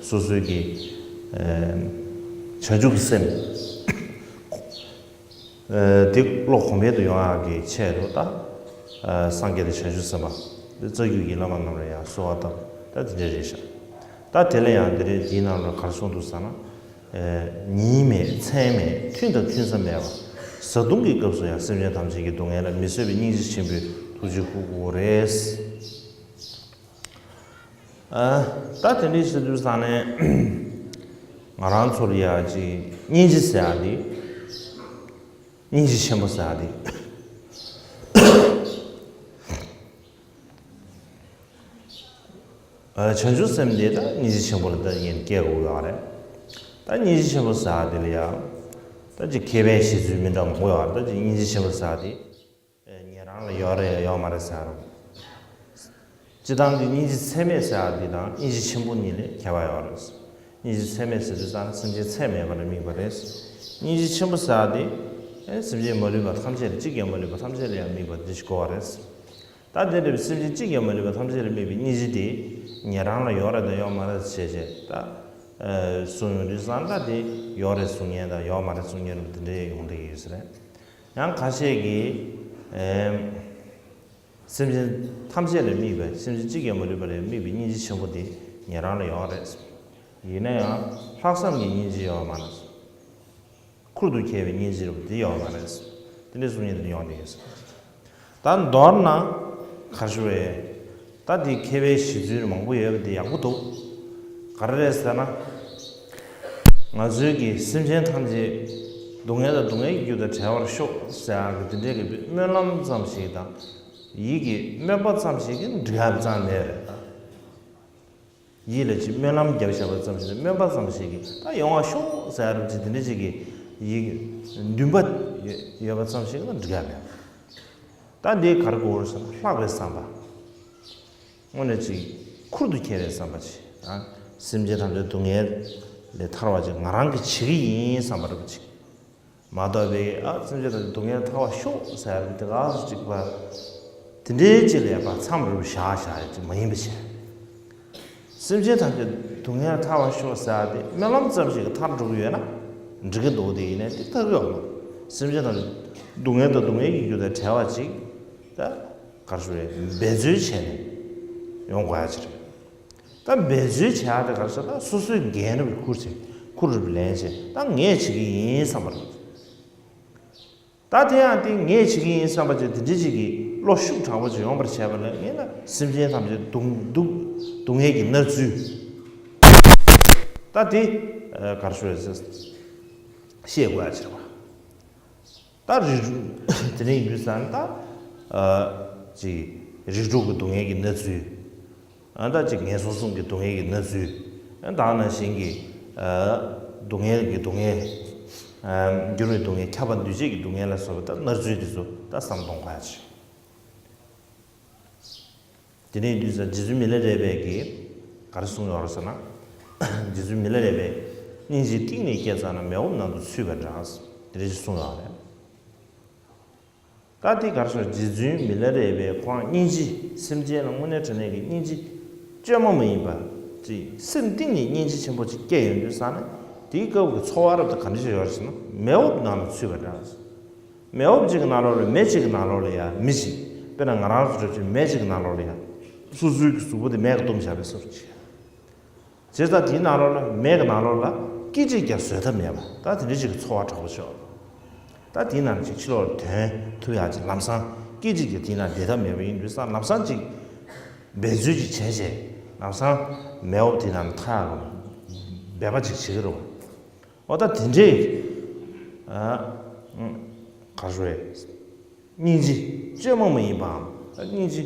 སོ་སོའི་གི་བྱང་ཆུབ་ཀྱི་སེམས་དེ་བློ་གོང་འཕེལ་དུ་ཡོང་ཡག་གི་ཆེད་དུ་ད་སངས་རྒྱས་དང་བྱང་ཆུབ་སེམས་དཔའ་དེ་རྩ་རྒྱུད་ཀྱི་བླ་མ་རྣམས་ལ་ཡང་གསོལ་བ་བཏབ་ད་དེ་འདྲ་རེད་ཤག་ད་དེ་ལ་ཡང་དེ་རིང་འདིའི་ནང་ལ་ག་རེ་གསུངས་འདུག་ཟེར་ན། ཉིན་མེད་མཚན་མེད་ཐུན་དང་ཐུན་མཚམས་མེད་པར་བཟའ་བཏུང་གི་སྐབས་སུ་ཡང་སེམས་ཅན་ཐམས་ཅད་ཀྱི་སྡུག་བསྔལ་ལ་མི་བཟོད་པའི་སྙིང་རྗེ་ཆེན་པོས་ཐུགས་རྗེ་བསྐུལ་དགོས་རེད། ད་དེ་འདྲའི་ཞུ་དུས་ཙང་ནས་ང་རང་ཚོར་ཡ་ཅིག་སྙིང་རྗེ་ཟེར་ཡ་དེ། སྙིང་རྗེ་ཆེན་པོ་ཟེར་ཡ་དེ། བྱང་ཆུབ་སེམས་དེ་ད་སྙིང་རྗེ་ཆེན་པོ་ལ་ད་ཡིན་སྐྱེ་དགོས་ཡོད་རེད། ད་སྙིང་རྗེ་ཆེན་པོ་ཟེར་ཡ་དེ་ལ་ཡ། ད་ཅིག་མཁས་པའི་བཞེད་ཚུལ་མི་འདྲ་མང་པོ་ཡོད་རེད། ད་ཅིག་སྙིང་རྗེ་ཆེན་པོ་ཟེར་ཡ་དེ། ཉན་རང་ལ་ཡོད་རེད་ཡོད་མ་རེད་ཟེར་རོ། སྤྱི་བཏང་གི་སྙིང་རྗེ་ཚད་མེད་ཟེར་ཡ་འདི་དང་སྙིང་རྗེ་ཆེན་པོ་གཉིས་ལས་ཁྱད་པར་ཡོད་རེད། སྙིང་རྗེ་ཚད་མེད་ཟེར་དུས་ཙང་སེམས་ཅན་ཚད་མེད་པ་ལ་དམིགས་པ་རེད། སྙིང་རྗེ་ཆེན་པོ་ཟེར་ཡ་འདི་ཨེ་སེམས་ཅན་མ་ལུས་པ་ཐམས་ཅད་ལ་གཅིག་ཀྱང་མ་ལུས་པ་ཐམས་ཅད་ལ་ཡང་དམིགས་པ་འདི་ཞིག་གོ་བ་རེད། ད་དེ་འདྲ་བའི་སེམས་ཅན་གཅིག་ཀྱང་མ་ལུས་པ་ཐམས་ཅད་ལ་དམིགས་པའི་སྙིང་རྗེ་དེ་ཉན་རང་ལ་ཡོད་རེད་དང་ཡོད་མ་རེད་ཟེར་བྱས་ད་གསུངས་ཡོང་དུས་ཙང་ད་དེ་ཡོད་རེད་གསུང་མཁན་དང་ཡོད་མ་རེད་གསུང་མཁན་རུ་དེ་འདྲའི་ཡོང་བསྡད་ཀྱི་ཡོད་ས་རེད། ཡང་ཁ་ཤས་ཀྱིས་ཨེམ། སེམས་ཅན་ཐམས་ཅད་ལ་དམིགས་པའི་སེམས་ཅན་གཅིག་ཀྱང་མ་ལུས་པ་ལ་དམིགས་པའི་སྙིང་རྗེ་ཆེན་པོ་དེ་ཉན་རང་ལ་ཡོད་རེད། ཡིན་ན་ཡང་ལྷག་བསམ་གྱི་སྙིང་རྗེ་ཡོད་མ་རེད། ཁུར་དུ་ཁྱེར་བའི་སྙིང་རྗེ་རུ་དེ་ཡོད་མ་རེད། དེ་འདྲའི་གསུང་མཁན་དེ་འདྲ་ཡོང་བསྡད་ཡོད། ད་མདོར་ན་ག་རེ་ཞུ་བས། ད་དེ་མཁས་པའི་བཞེད་ཚུལ་མང་པོ་ཡོད་པ་དེ་ཡག་པོ་འདུག་ག་རེ་རེད་ཟེར་ན། ང་ཚོའི་གི་སེམས་ཅན་ཐམས་ཅད་སྡུག་བསྔལ་དང་སྡུག་བསྔལ་གྱི་རྒྱུ་དང་བྲལ་བར་ཤོག་ཟེར་ཡག་གི་དེ་འདྲའི་གི་སྨོན་ལམ་ཙམ་ཞིག་དང་། ཡིད་ཀྱི་སྨོན་པ་ཙམ་ཞིག་གིས་འགྲིག་ཡག་ཙང་མེད་རེད་ད། ཡིད་ལ་ཅིག་སྨོན་ལམ་བརྒྱབ་བཞག་པ་ཙམ་ཞིག་དང་སྨོན་པ་ཙམ་ཞིག་གིས་ད་ཡོང་བར་ཤོག་ཟེར་ཡག་རུ་ཅིག་དེ་འདྲ་ཅིག་གི་ཡིད་འདུན་པ་ཡོད་པ་ཙམ་ཞིག་ལ་འགྲིག་ཡག་མེད། ད་འདི་ག་རེ་དགོས་རེད་ཟེར་ན་ལྷག་པའི་བསམ་པ། དངོས་གནས་ཅིག་ཁུར་དུ་འཁྱེར་བའི་བསམ་པ་ཅིག་དང་། སེམས་ཅན་ཐམས་ཅད་སྡུག་བསྔལ་ལས་ཐར་བ་ཅིག་ང་རང་གིས་བྱེད་ཀྱི་ཡིན་བསམ་པ་འདྲ་པོ་ཅིག་མ་གཏོགས་པའི་ཨ་སེམས་ཅན་ཐམས་ཅད་སྡུག་བསྔལ་ཐར་བར་ཤོག་ཟེར་ཡག་དེ་ག་སུ་ཅིག་པ། དེ་འདྲའི་ཅིག་ལ་ཡག་པ་མཚམས་རེ་བཞག་བཞག་ཡག་ཅིག་མ་ཡིན་པ་བྱས། སེམས་ཅན་ཐམས་ཅད་སྡུག་བསྔལ་ཐར་བར་ཤོག་ཟེར་ཡག་དེ་སྨོན་ལམ་ཙམ་ཞིག་གིས་ཐར་འགྲོ་གི་ཡོད་ན་འགྲིག་གི་འདུག་དེ་ཡིན་ནའི་དེ་ཐར་གི་ཡོད་མ་རེད། སེམས་ཅན་ཐམས་ཅད་སྡུག་བསྔལ་དང་སྡུག་བསྔལ་གྱི་རྒྱུ་དང་བྲལ་བ་ཅིག་ད་ག་རེ་ཞུ་རེད་འབད་རྩོལ་བྱས་ནས་ཡོང་དགོས་ཡག་ཅིག་རེད། ད་འབད་རྩོལ་བྱེད་ཡག་དེ་ག་རེ་ཟེར་ན་སོ་སོའི་འགན་རུབ་ཁུར་བྱས་ཁུར་རུབ་ལེན་བྱས་ད་ངས་བྱེད་ཀྱི་ཡིན་བསམ་པ་རེད། ད་དེ་ཡང་དེ་ངས་བྱེད་ཀྱི་ཡིན་བསམ་པ་ཅིག་དེ་འདྲ་ཅིག་གི་བློ་ཤུགས་དྲག་པོ་ཅིག་ཡོང་བར་བྱས་པ་ལ་ངས་ན་སེམས་ཅན་ཐམས་ཅད་སྡུག་སྡུག་སྡུག་བསྔལ་གྱི་མནར་ཚུལ་ད་དེ་ག་རེ་ཞུ་རེད་ཟེར་ཤེས་དགོས་ཡག་ཅིག་རེད་བ། ད་རིགས་དྲུག་དེ་འདྲ་ཡིན་དུས་ཙང་ད་ཅིག་རིགས་དྲུག་གི་སྡུག་བསྔལ་གྱི་མནར་ཚུལ། ཨ་ད་ཅིག་ངན་སོང་གསུམ་གྱི་སྡུག་བསྔལ་གྱི་མནར་ཚུལ། ཨ་ད་ནང་བཞིན་གྱི་ཨ་སྡུག་བསྔལ་གྱི་སྡུག་བསྔལ། ཨ་འགྱུར་བའི་སྡུག་བསྔལ་ཁྱབ་པ་འདུས་བྱས་ཀྱི་སྡུག་བསྔལ་ལ་སོགས་པའི་ད་མནར་ཚུལ་དེ་ཚོ་ད་བསམ་གཏོང་དགོས་ཡག་ཅིག་དེ་ནས་དུས་ཙམ་རྗེ་བཙུན་མི་ལ་རས་པས་ཀྱིས་ག་རེ་གསུངས་ཡོད་རེད་ཟེར་ན། རྗེ་བཙུན་མི་ལ་རས་པས་སྙིང་རྗེ་གཏིང་ནས་སྐྱེས་ཙ་ན་མེ་འོབས་ནང་དུ་ཚུད་པ་འདྲ། དེ་འདྲ་ཞིག་གསུངས་ཡོད་རེད། ད་དེ་ག་རེ་ཟེར། རྗེ་བཙུན་མི་ལ་རས་པས་ཁོ་རང་སྙིང་རྗེ་སེམས་ཅན་ལ་དངོས་གནས་དྲང་གནས་ཀྱི་སྙིང་རྗེ་བཅོས་མ་མ་ཡིན་པ་ཅིག་སེམས་གཏིང་ནས་སྙིང་རྗེ་ཆེན་པོ་ཅིག་སྐྱེས་ཡོང་དུས་ཙ་ན། དེའི་སྐབས་ཀྱི་ཚོར་བ་རབ་ཏུ་ག་འདྲ་ཞིག་ཡོད་རེད་ཟེར་ན། མེ་འོབས་ནང་ལ་ཚུད་པ་འདྲ། མེ་འོབས་གཅིག་གི་ནང་ལོགས་ལ་མེ་གཅིག་གི་ནང་ལོགས་ལ་ཡ་མི་ཞིག་དཔེར་ན་ང་རང་ཚོ་འདྲ་བྱས་མེ་གཅིག་གི་ནང་ལོགས་ལ་ཡ་སོ་སོའི་གི་གཟུགས་པོ་དེ་མེ་གིས་བཏུམས་བཞག་པའི་བཟོ་འདྲ་ཅིག་བྱས་ཙང་དེའི་ནང་ལོགས་ལ་མེ་གི་ནང་ལོགས་ལ་སྐད་ཅིག་ཀྱང་བཟོད་ཐབས་མེད་པ། ད་དེ་འདྲ་ཞིག་གི་ཚོར་བ་དྲག་པོ་ཤོར། ད་དེའི་ནང་ནས་ཅིག་ཕྱི་ལོགས་ལ་ཐོན་ཐུབ་ཡག་ཅིག་ལམ་སང་སྐད་ཅིག་ཀྱང་དེའི་ནང་བསྡད་ཐབས་མེད་པ་ཡིན་དུས་ཙང་ལམ་སང་ཅིག་འབད་རྩོལ་ཅིག་བྱས་བྱས་ལམ་སང་མེ་འོབས་དེའི་ནང་ནས་ཐར་ཡག་གི་འབད་པ་ཅིག་བྱེད་ཀྱི་རེད་བ། འོ་ད་དེ་འདྲའི་ཨ་ག་རེ་ཟེར། སྙིང་རྗེ་བཅོས་མ་མ་ཡིན་པའམ། སྙིང་རྗེ་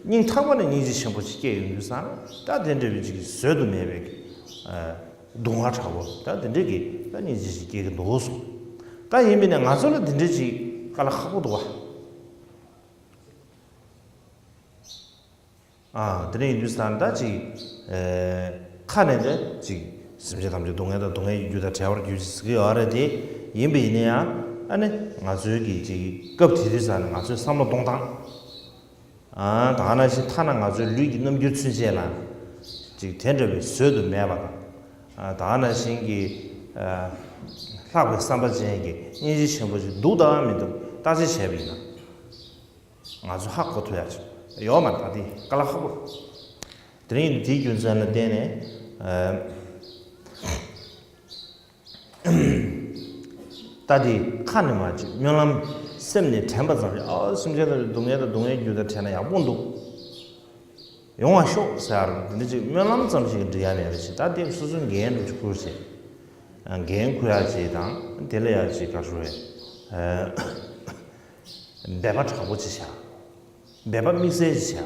སྙིང་ཐག་པ་ནས་སྙིང་རྗེ་ཆེན་པོ་ཅིག་སྐྱེས་ཡོང་དུས་ཙང་ད་དེ་འདྲ་བའི་ཅིག་བཟོད་དུ་མེད་པའི་ཨ་སྡུག་བསྔལ་དྲག་པོ་ད་དེ་འདྲའི་གི་ད་སྙིང་རྗེ་ཅིག་སྐྱེ་གི་འདུག་གསུངས། ད་ཡིན་པས་ན་ང་ཚོ་ལ་དེ་འདྲའི་ཅིག་དཀའ་ལས་ཁག་པོ་འདུག་བ། ཨ་དེ་འདྲ་ཡིན་དུས་ཙང་ད་ཅིག་ཨེ་ཁ་ནས་ད་ཅིག་སེམས་ཅན་ཐམས་ཅད་སྡུག་བསྔལ་དང་སྡུག་བསྔལ་གྱི་རྒྱུ་དང་བྲལ་བར་གྱུར་ཅིག་ཟེར་གྱི་ཡོད་རེད་དེ། ཡིན་པ་ཡིན་ན་ཡང་ཨ་ནི་ང་ཚོའི་གི་ཅིག་སྐབས་དེ་དུས་ཙང་ནས་ང་ཚོའི་བསམ་བློ་གཏོང་སྟངས། ཨ་ད་ག་ནང་བཞིན་ཐ་ན་ང་ཚོའི་ལུས་ཀྱི་རྣམ་འགྱུར་ཚུན་ཆད་ལ་ཅིག་དེ་འདྲ་བའི་བཟོད་དུ་མེད་པ་དང་། ཨ་ད་ག་ནང་བཞིན་གྱི་ཨ་ལྷག་པའི་བསམ་པ་ཅན་གྱི་སྙིང་རྗེ་ཆེན་པོ་ཞིག་འདུག་དང་མི་འདུག་བརྟག་དཔྱད་བྱས་པ་ཡིན་ན། ང་ཚོ་ཧ་གོ་ཐུབ་ཡག་ཅིག་ཡོད་མ་རེད། ད་དེ་དཀའ་ལས་ཁག་པོ་རེད། དེ་རིང་དེའི་རྒྱུ་མཚན་ལ་བརྟེན་ནས་ཨ་ད་དེ་ཁ་ནས་མ་ཅིག་སྨོན་ལམ་སེམས་ནས་དྲན་པ་ཙམ་ཞིག་ཨ་སེམས་ཅན་དང་སྡུག་བསྔལ་དང་སྡུག་བསྔལ་རྒྱུ་དང་བྲལ་ན་ཡག་པོ་འདུག་ཡོང་བ་ཤོག་ཟེར་ཡག་རེད། དེ་འདྲ་ཅིག་སྨོན་ལམ་ཙམ་ཞིག་གིས་འགྲིག་ཡག་མེད་པ་ཞིག་ད་དེ་སོ་སོའི་འགན་འདྲ་ཅིག་འཁུར་བྱས། འགན་འཁུར་ཡག་ཅིག་དང་དེ་ལ་ཡག་ཅིག་ག་རེ་ཟེར། འབད་པ་དྲག་པོ་ཅིག་བྱ། འབད་པ་དམིགས་བསལ་ཅིག་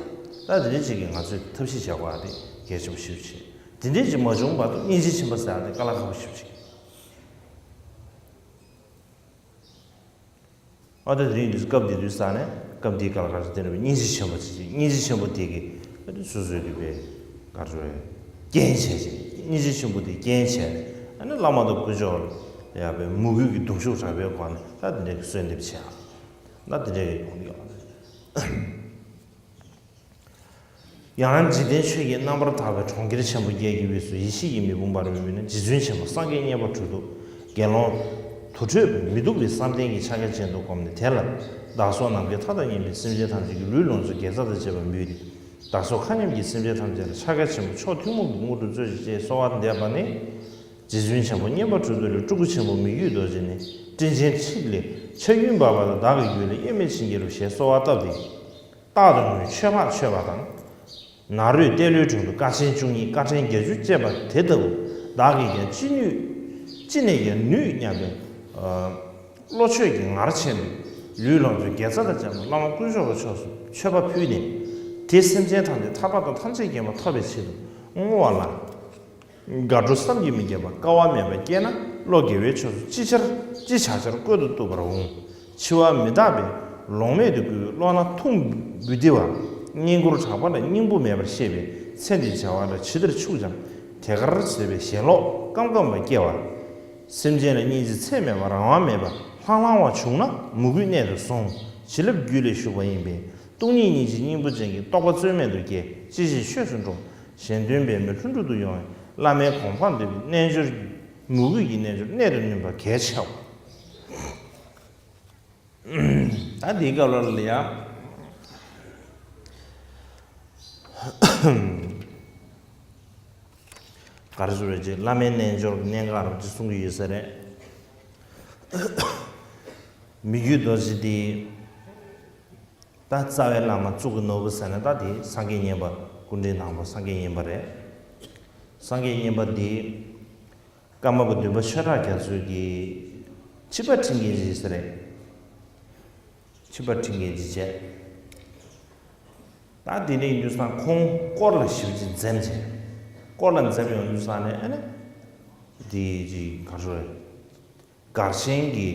བྱ། ད་དེ་འདྲ་ཅིག་གིས་ང་ཚོས་ཐབས་ཤེས་བྱེད་དགོས་ཡག་དེ་གལ་ཆེན་པོ་ཞེ་པོ་ཅིག་དེ་འདྲ་ཅིག་མ་བྱུང་བར་དུ་སྙིང་རྗེ་ཆེན་པོ་ཟེར་ཡག་དེ་དཀའ་ལས་ཁག་པོ་ཞེ་པོ་ཅིག་ཨ་ད་དེ་རིང་འདི་སྐབས་འདི་དུས་ས་ནས་སྐབས་འདིའི་སྐབས་ལ་ག་ཚོད་དེ་འདྲ་བའི་སྙིང་རྗེ་ཆེན་པོ་ཅིག་སྙིང་རྗེ་ཆེན་པོ་དེ་གི་སོ་སོའི་རིག་པའི་ག་ཚོད་རེད། རྐྱེན་བྱས་ཅིག་སྙིང་རྗེ་ཆེན་པོ་དེ་རྐྱེན་བྱས་ནས་ཨ་ནི་བླ་མ་དང་དཀོན་མཆོག་ལ་ཡག་པའི་མོས་གུས་ཀྱི་གདུང་ཤུགས་དྲག་པོའི་སྒོ་ནས་ད་དེ་འདྲ་གི་གསོལ་འདེབས་བྱས་ཨ་ད་དེ་འདྲ་གི་ཡོང་གི་ཡོད། ཡང་འཇིག་རྟེན་ཆོས་ཀྱི་རྣམ་པར་དག་པའི་གྲོང་ཁྱེར་ཆེན་པོ་བརྒྱད་ཀྱི་དབུས་སུ་ཡེ་ཤེས་ཀྱི་མེ་དཔུང་འབར་བའི་དབུས་ན་རྗེ་བཙུན་ཆེན་པོ་སངས་རྒྱས་མཉན་པ་གྲུབ་ཐོབ་དགེ་སློང་དུར་ཁྲོད་པའི་མི་སྡུག་པའི་བསམ་གཏན་གྱི་ཕྱག་རྒྱ་ཅན་དུ་བསྒོམས་ནས་དེ་ལ་བདག་སོགས་ནམ་མཁའི་མཐའ་དང་མཉམ་པའི་སེམས་ཅན་ཐམས་ཅད་ཀྱི་ལུས་ལོངས་སྤྱོད་དགེ་རྩ་དང་བཅས་པ་འབུལ་ཏེ། བདག་སོགས་མཁའ་མཉམ་གྱི་སེམས་ཅན་ཐམས་ཅད་ལ་ཕྱག་རྒྱ་ཆེན་པོ་མཆོག་ཐུན་མོང་གི་དངོས་གྲུབ་སྩོལ་ཅིག་ཅེས་གསོལ་བ་འདེབས་པ་ནི། རྗེ་བཙུན་ཆེན་པོ་མཉན་པ་གྲུབ་ཐོབ་ལས་སྤྲུལ་སྐུ་ཆེན་པོ་མི་བསྐྱོད་རྡོ་རྗེ་ནི་སྤྲིན་ཆེན་ཁྲི་ལས་ཕྱག་གཡུལ་འབག་པ་དང་བདག་གི་རྒྱུད་ལ་དབྱེར་མེད་བྱིན་གྱིས་རློབས་ཞེས་གསོལ་བ་བཏབ་སྟེ། རྟག་ཏུ་ངུས་མཆོད་པ་མཆོད་པ་དང་། ནཱ་རོས་ཏེ་ལོའི་དྲུང་དུ་དཀའ་ཆེན་བཅུ་གཉིས་དཀའ་ཕྲན་བརྒྱད་ཅུ་བཅས་པ་དེ་ལྟ་བུ་བདག་གིས་ཀྱང་ཅི་ནུས་ཅི་ནས་ཀྱང་ནུས་སྙམ་པའི་བློ་ཆོས་ཀྱི་ངར་ཆེན་པོས་ལུས་ལོངས་སྤྱོད་དགེ་རྩ་དང་བཅས་པ་བླ་མ་དཀོན་མཆོག་གི་ཕྱོགས་སུ་མཆོད་པ་ཕུལ་ནས་དེ་སེམས་ཅན་ཐམས་ཅད་ཐར་པ་དང་ཐམས་ཅད་མཁྱེན་པ་ཐོབ་པའི་ཆེད་དུ་བསྔོ་བ་ལ། དགའ་སྤྲོ་བསམ་གྱིས་མི་ཁྱབ་པ་དཀའ་བ་མེད་པ་སྐྱེས་ན་བློ་དགེ་བའི་ཕྱོགས་སུ་ཅི་བྱར་ཅི་བྱ་བྱར་བཀོད་དུ་བཏུབ་པར་འོང་། འཆི་བ་མི་རྟག་པས་ལོང་མེད་དུ་བསྐུལ་བའི་བློ་སྣ་ཐུང་བུ་འདི་བ། སྙིང་ཁུར་དྲག་པ་ལ་སྙིང་པོ་མེད་པར་ཤེས་པས་ཚེ་འདིའི་བྱ་བ་ལ་ཇི་ལྟར་ཆུག་ཀྱང་དེ་གར་བྱེད་པའི་ཞེན་ལོག་ཀམ་ཀམ་པ་སྐྱེ་བ། སེམས་ཅན་ལ་སྙིང་རྗེ་ཚད་མེད་པ་རང་དབང་མེད་པ་ལྷང་ལྷང་བ་བྱུང་ན་མོས་གུས་གནད་དུ་སོང་བྱིན་རླབས་རྒྱུད་ལ་ཞུགས་པ་ཡིན་པས། སྟོང་ཉིད་སྙིང་རྗེའི་སྙིང་པོ་ཅན་གྱི་རྟོགས་པ་རྩོལ་མེད་དུ་སྐྱེ། ཅི་ཕྱིར་ཆོས་སུ་འགྲོ། གཞན་དོན་འབད་མེད་ལྷུན་གྲུབ་ཏུ་ཡོང་བའི་བླ་མའི་གོ་འཕང་འདོད་པའི་རྣལ་འབྱོར་གྱི་མོས་གུས་ཀྱི་རྣལ་འབྱོར་གནད་དུ་བསྣུན་པ་གལ་ཆེའོ། ད་འདིའི་སྐབས་ལ་ཡང་ག་རེ་ཟེར་བའི་ཅིག་བླ་མའི་རྣལ་འབྱོར་གྱི་གནད་འགག་རབ་ཅིག་གསུང་གི་ཡོད་ས་རེད། མི་བསྐྱོད་རྡོ་རྗེ་འདི། ད་རྩ་བའི་བླ་མ་གཙུག་གི་ནོར་བུ་ཟེར་ན་ད་དེ་སངས་རྒྱས་མཉན་པ་སྐུ་ཕྲེང་དང་པོ་སངས་རྒྱས་མཉན་པ་རེད། སངས་རྒྱས་མཉན་པ་འདི་ཀརྨ་པ་བདུན་པ་ཆོས་གྲགས་རྒྱ་མཚོས་ཀྱི་ཕྱི་པ་ཁྲིད་མཁན་ཅིག་ཟེར་རེད། ཕྱི་པ་ཁྲིད་མཁན་ཅིག་བྱས། ད་དེ་འདྲ་ཡིན་དུས་ཙང་ཁོང་དཀོར་ལ་ཞིབ་ཅིག་འཛེམ་བྱས། དཀོར་ལ་འཛེམ་ཡོང་དུས་ཙང་ནས་ཨ་ནི་དེ་ཅིག་ག་རེ་ཟེར་རེད། སྒར་ཆེན་གྱི་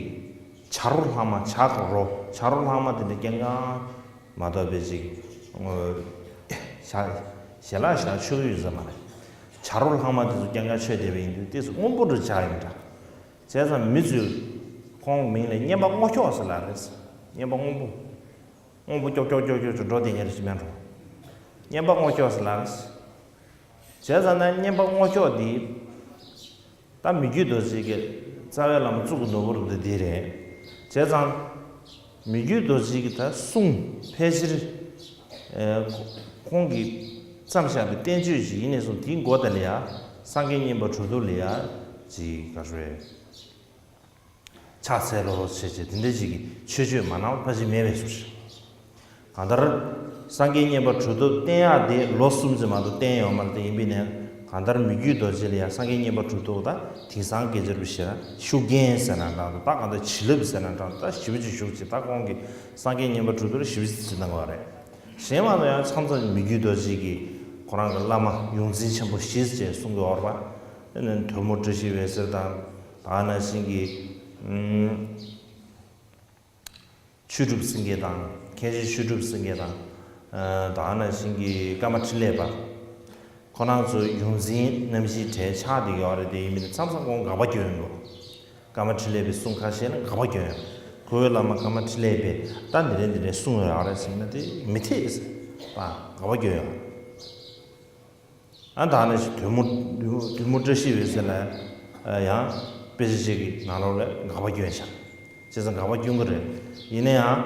བྱ་རོ་ལྷག་མ་བྱ་རོ་བྱ་རོ་ལྷག་མ་དེ་འདྲ་སྐྱེལ་མཁན་མ་གཏོགས་པའི་ཅིག་ཞལ་ཞལ་ལག་བཞག་ཆོག་གི་ཡོད་ས་མ་རེད། བྱ་རོག་ལྷག་མ་དེ་ཚོ་རྐྱང་རྐྱང་མཆོད་བསྡད་པ་ཡིན་དུས་དེ་ཚོ་སྔོན་པོ་རུ་ཆགས་ཡོད་འདྲ། བྱས་ཙང་མི་ཚོས་ཁོང་མིང་ལ་སྙན་པ་སྔོ་ཁྱོག་ཟེར་ལབ་རེད། སྙན་པ་སྔོན་པོ། སྔོན་པོ་ཀྱོག་ཀྱོག་ཀྱོག་ཀྱོག་ཅིག་འགྲོ་བསྡད་མཁན་རེད་ཅིག་མེད་འགྲོ། སྙན་པ་སྔོ་ཁྱོག་ཟེར་ལབ་རེད། བྱས་ཙང་ན་སྙན་པ་སྔོ་ཁྱོག་འདི། ད་མི་བསྐྱོད་རྡོ་རྗེ་གི་རྩ་བའི་བླ་མ་གཙུག་གི་ནོར་བུ་རུ་འདི་འདི་རེད། བྱས་ཙང་། མི་བསྐྱོད་རྡོ་རྗེ་གི་ད་གསུང་ཕལ་ཆེར། ཨེ། ཁོང་གིས་བརྩམས་བཞག་པའི་བསྟན་བཅོས་ཅིག་ཡིན་ནས་བཟུང་དེའི་མགོ་ད་ལ་ཡ། སངས་རྒྱས་མཉན་པ་གྲུབ་ཐོབ་ལ་ཡ། ཅིག་ག་རེ་རེད། ཕྱག་འཚལ་ལོ་བྱས་བྱས་དེ་འདྲ་ཅིག་གི་མཆོད་བརྗོད་མ་གནང་བ་ཕལ་ཆེར་མེད་པའི་བཟོ་ཞིག་གང་ལྟར། སངས་རྒྱས་མཉན་པ་གྲུབ་ཐོབ་བསྟེན་ཡག་དེ་ལོ་གསུམ་ཙམ་མ་གཏོགས་བསྟེན་ཡོད་མ་རེད་དེ་ཡིན་པས་ནས་གང་ལྟར་མི་བསྐྱོད་རྡོ་རྗེ་ལ་ཡང་སངས་རྒྱས་མཉན་པ་གྲུབ་ཐོབ་དང་དེང་སང་སྐད་ཆ་རུ་བཤད་ན་ཤུགས་རྐྱེན་ཟེར་ན་འདྲ་འདུག་ད་གང་ལྟར་བྱིན་རླབས་ཟེར་ན་འདྲ་འདུག་ད་ཞེ་པོ་ཅིག་ཞུགས་ཅིག་ད་ཁོང་གིས་སངས་རྒྱས་མཉན་པ་གྲུབ་ཐོབ་ལ་ཞེ་པོ་ཅིག་བྱིན་བཏང་བ་རེད། གཞན་མ་གཏོགས་ཡང་མཚམས་མཚམས་མི་བསྐྱོད་རྡོ་རྗེ་གིས་ཁོ་རང་གི་བླ་མ་ཡོངས་འཛིན་ཆེན་པོ་བཞི་ཅེས་གསུང་གི་ཡོད་རེད་པ། དེ་ནས་དོལ་མོ་བཀྲ་ཤིས་འོད་ཟེར་དང་ད་ག་ནང་བཞིན་གྱི། ཆོས་གྲུབ་སེང་གེ་དང་མཁན་ཆེན་ཆོས་གྲུབ་སེང་གེ་དང་། ཨ། ད་ག་ནང་བཞིན་གྱི་ཀརྨ་འཕྲིན་ལས་པ། ཁོ་རང་ཚོ་ཡོངས་འཛིན་རྣམ་བཞིའི་གྲས་ཆགས་བསྡད་ཡོད་རེད་དེ་ཡིན་མིན་མཚམས་མཚམས་ཁོང་དགག་པ་སྐྱོན་འགྲོ། ཀརྨ་འཕྲིན་ལས་པའི་གསུང་ཁ་ཤས་ལ་དགག་པ་སྐྱོན་ཡོད། ཁོའི་བླ་མ་ཀརྨ་འཕྲིན་ལས་པས་ད་འདི་རེད་འདི་རེད་གསུངས་ཡོད་རེད་ཟེར་ན་དེ་མི་འཐད་ཟེར། ད་དགག་པ་སྐྱོན་ཡོད། ཨ་ད་ནི་དོལ་མོ་དོལ་མོ་བཀྲ་ཤིས་འོད་ཟེར་ལ་ཡང་དཔེ་ཆ་ཞིག་གི་ནང་ལོགས་ལ་དགག་པ་སྐྱོན་བཞག་བྱས་ཙང་དགག་པ་སྐྱོན་གི་རེད། ཡིན་ན་ཡང་།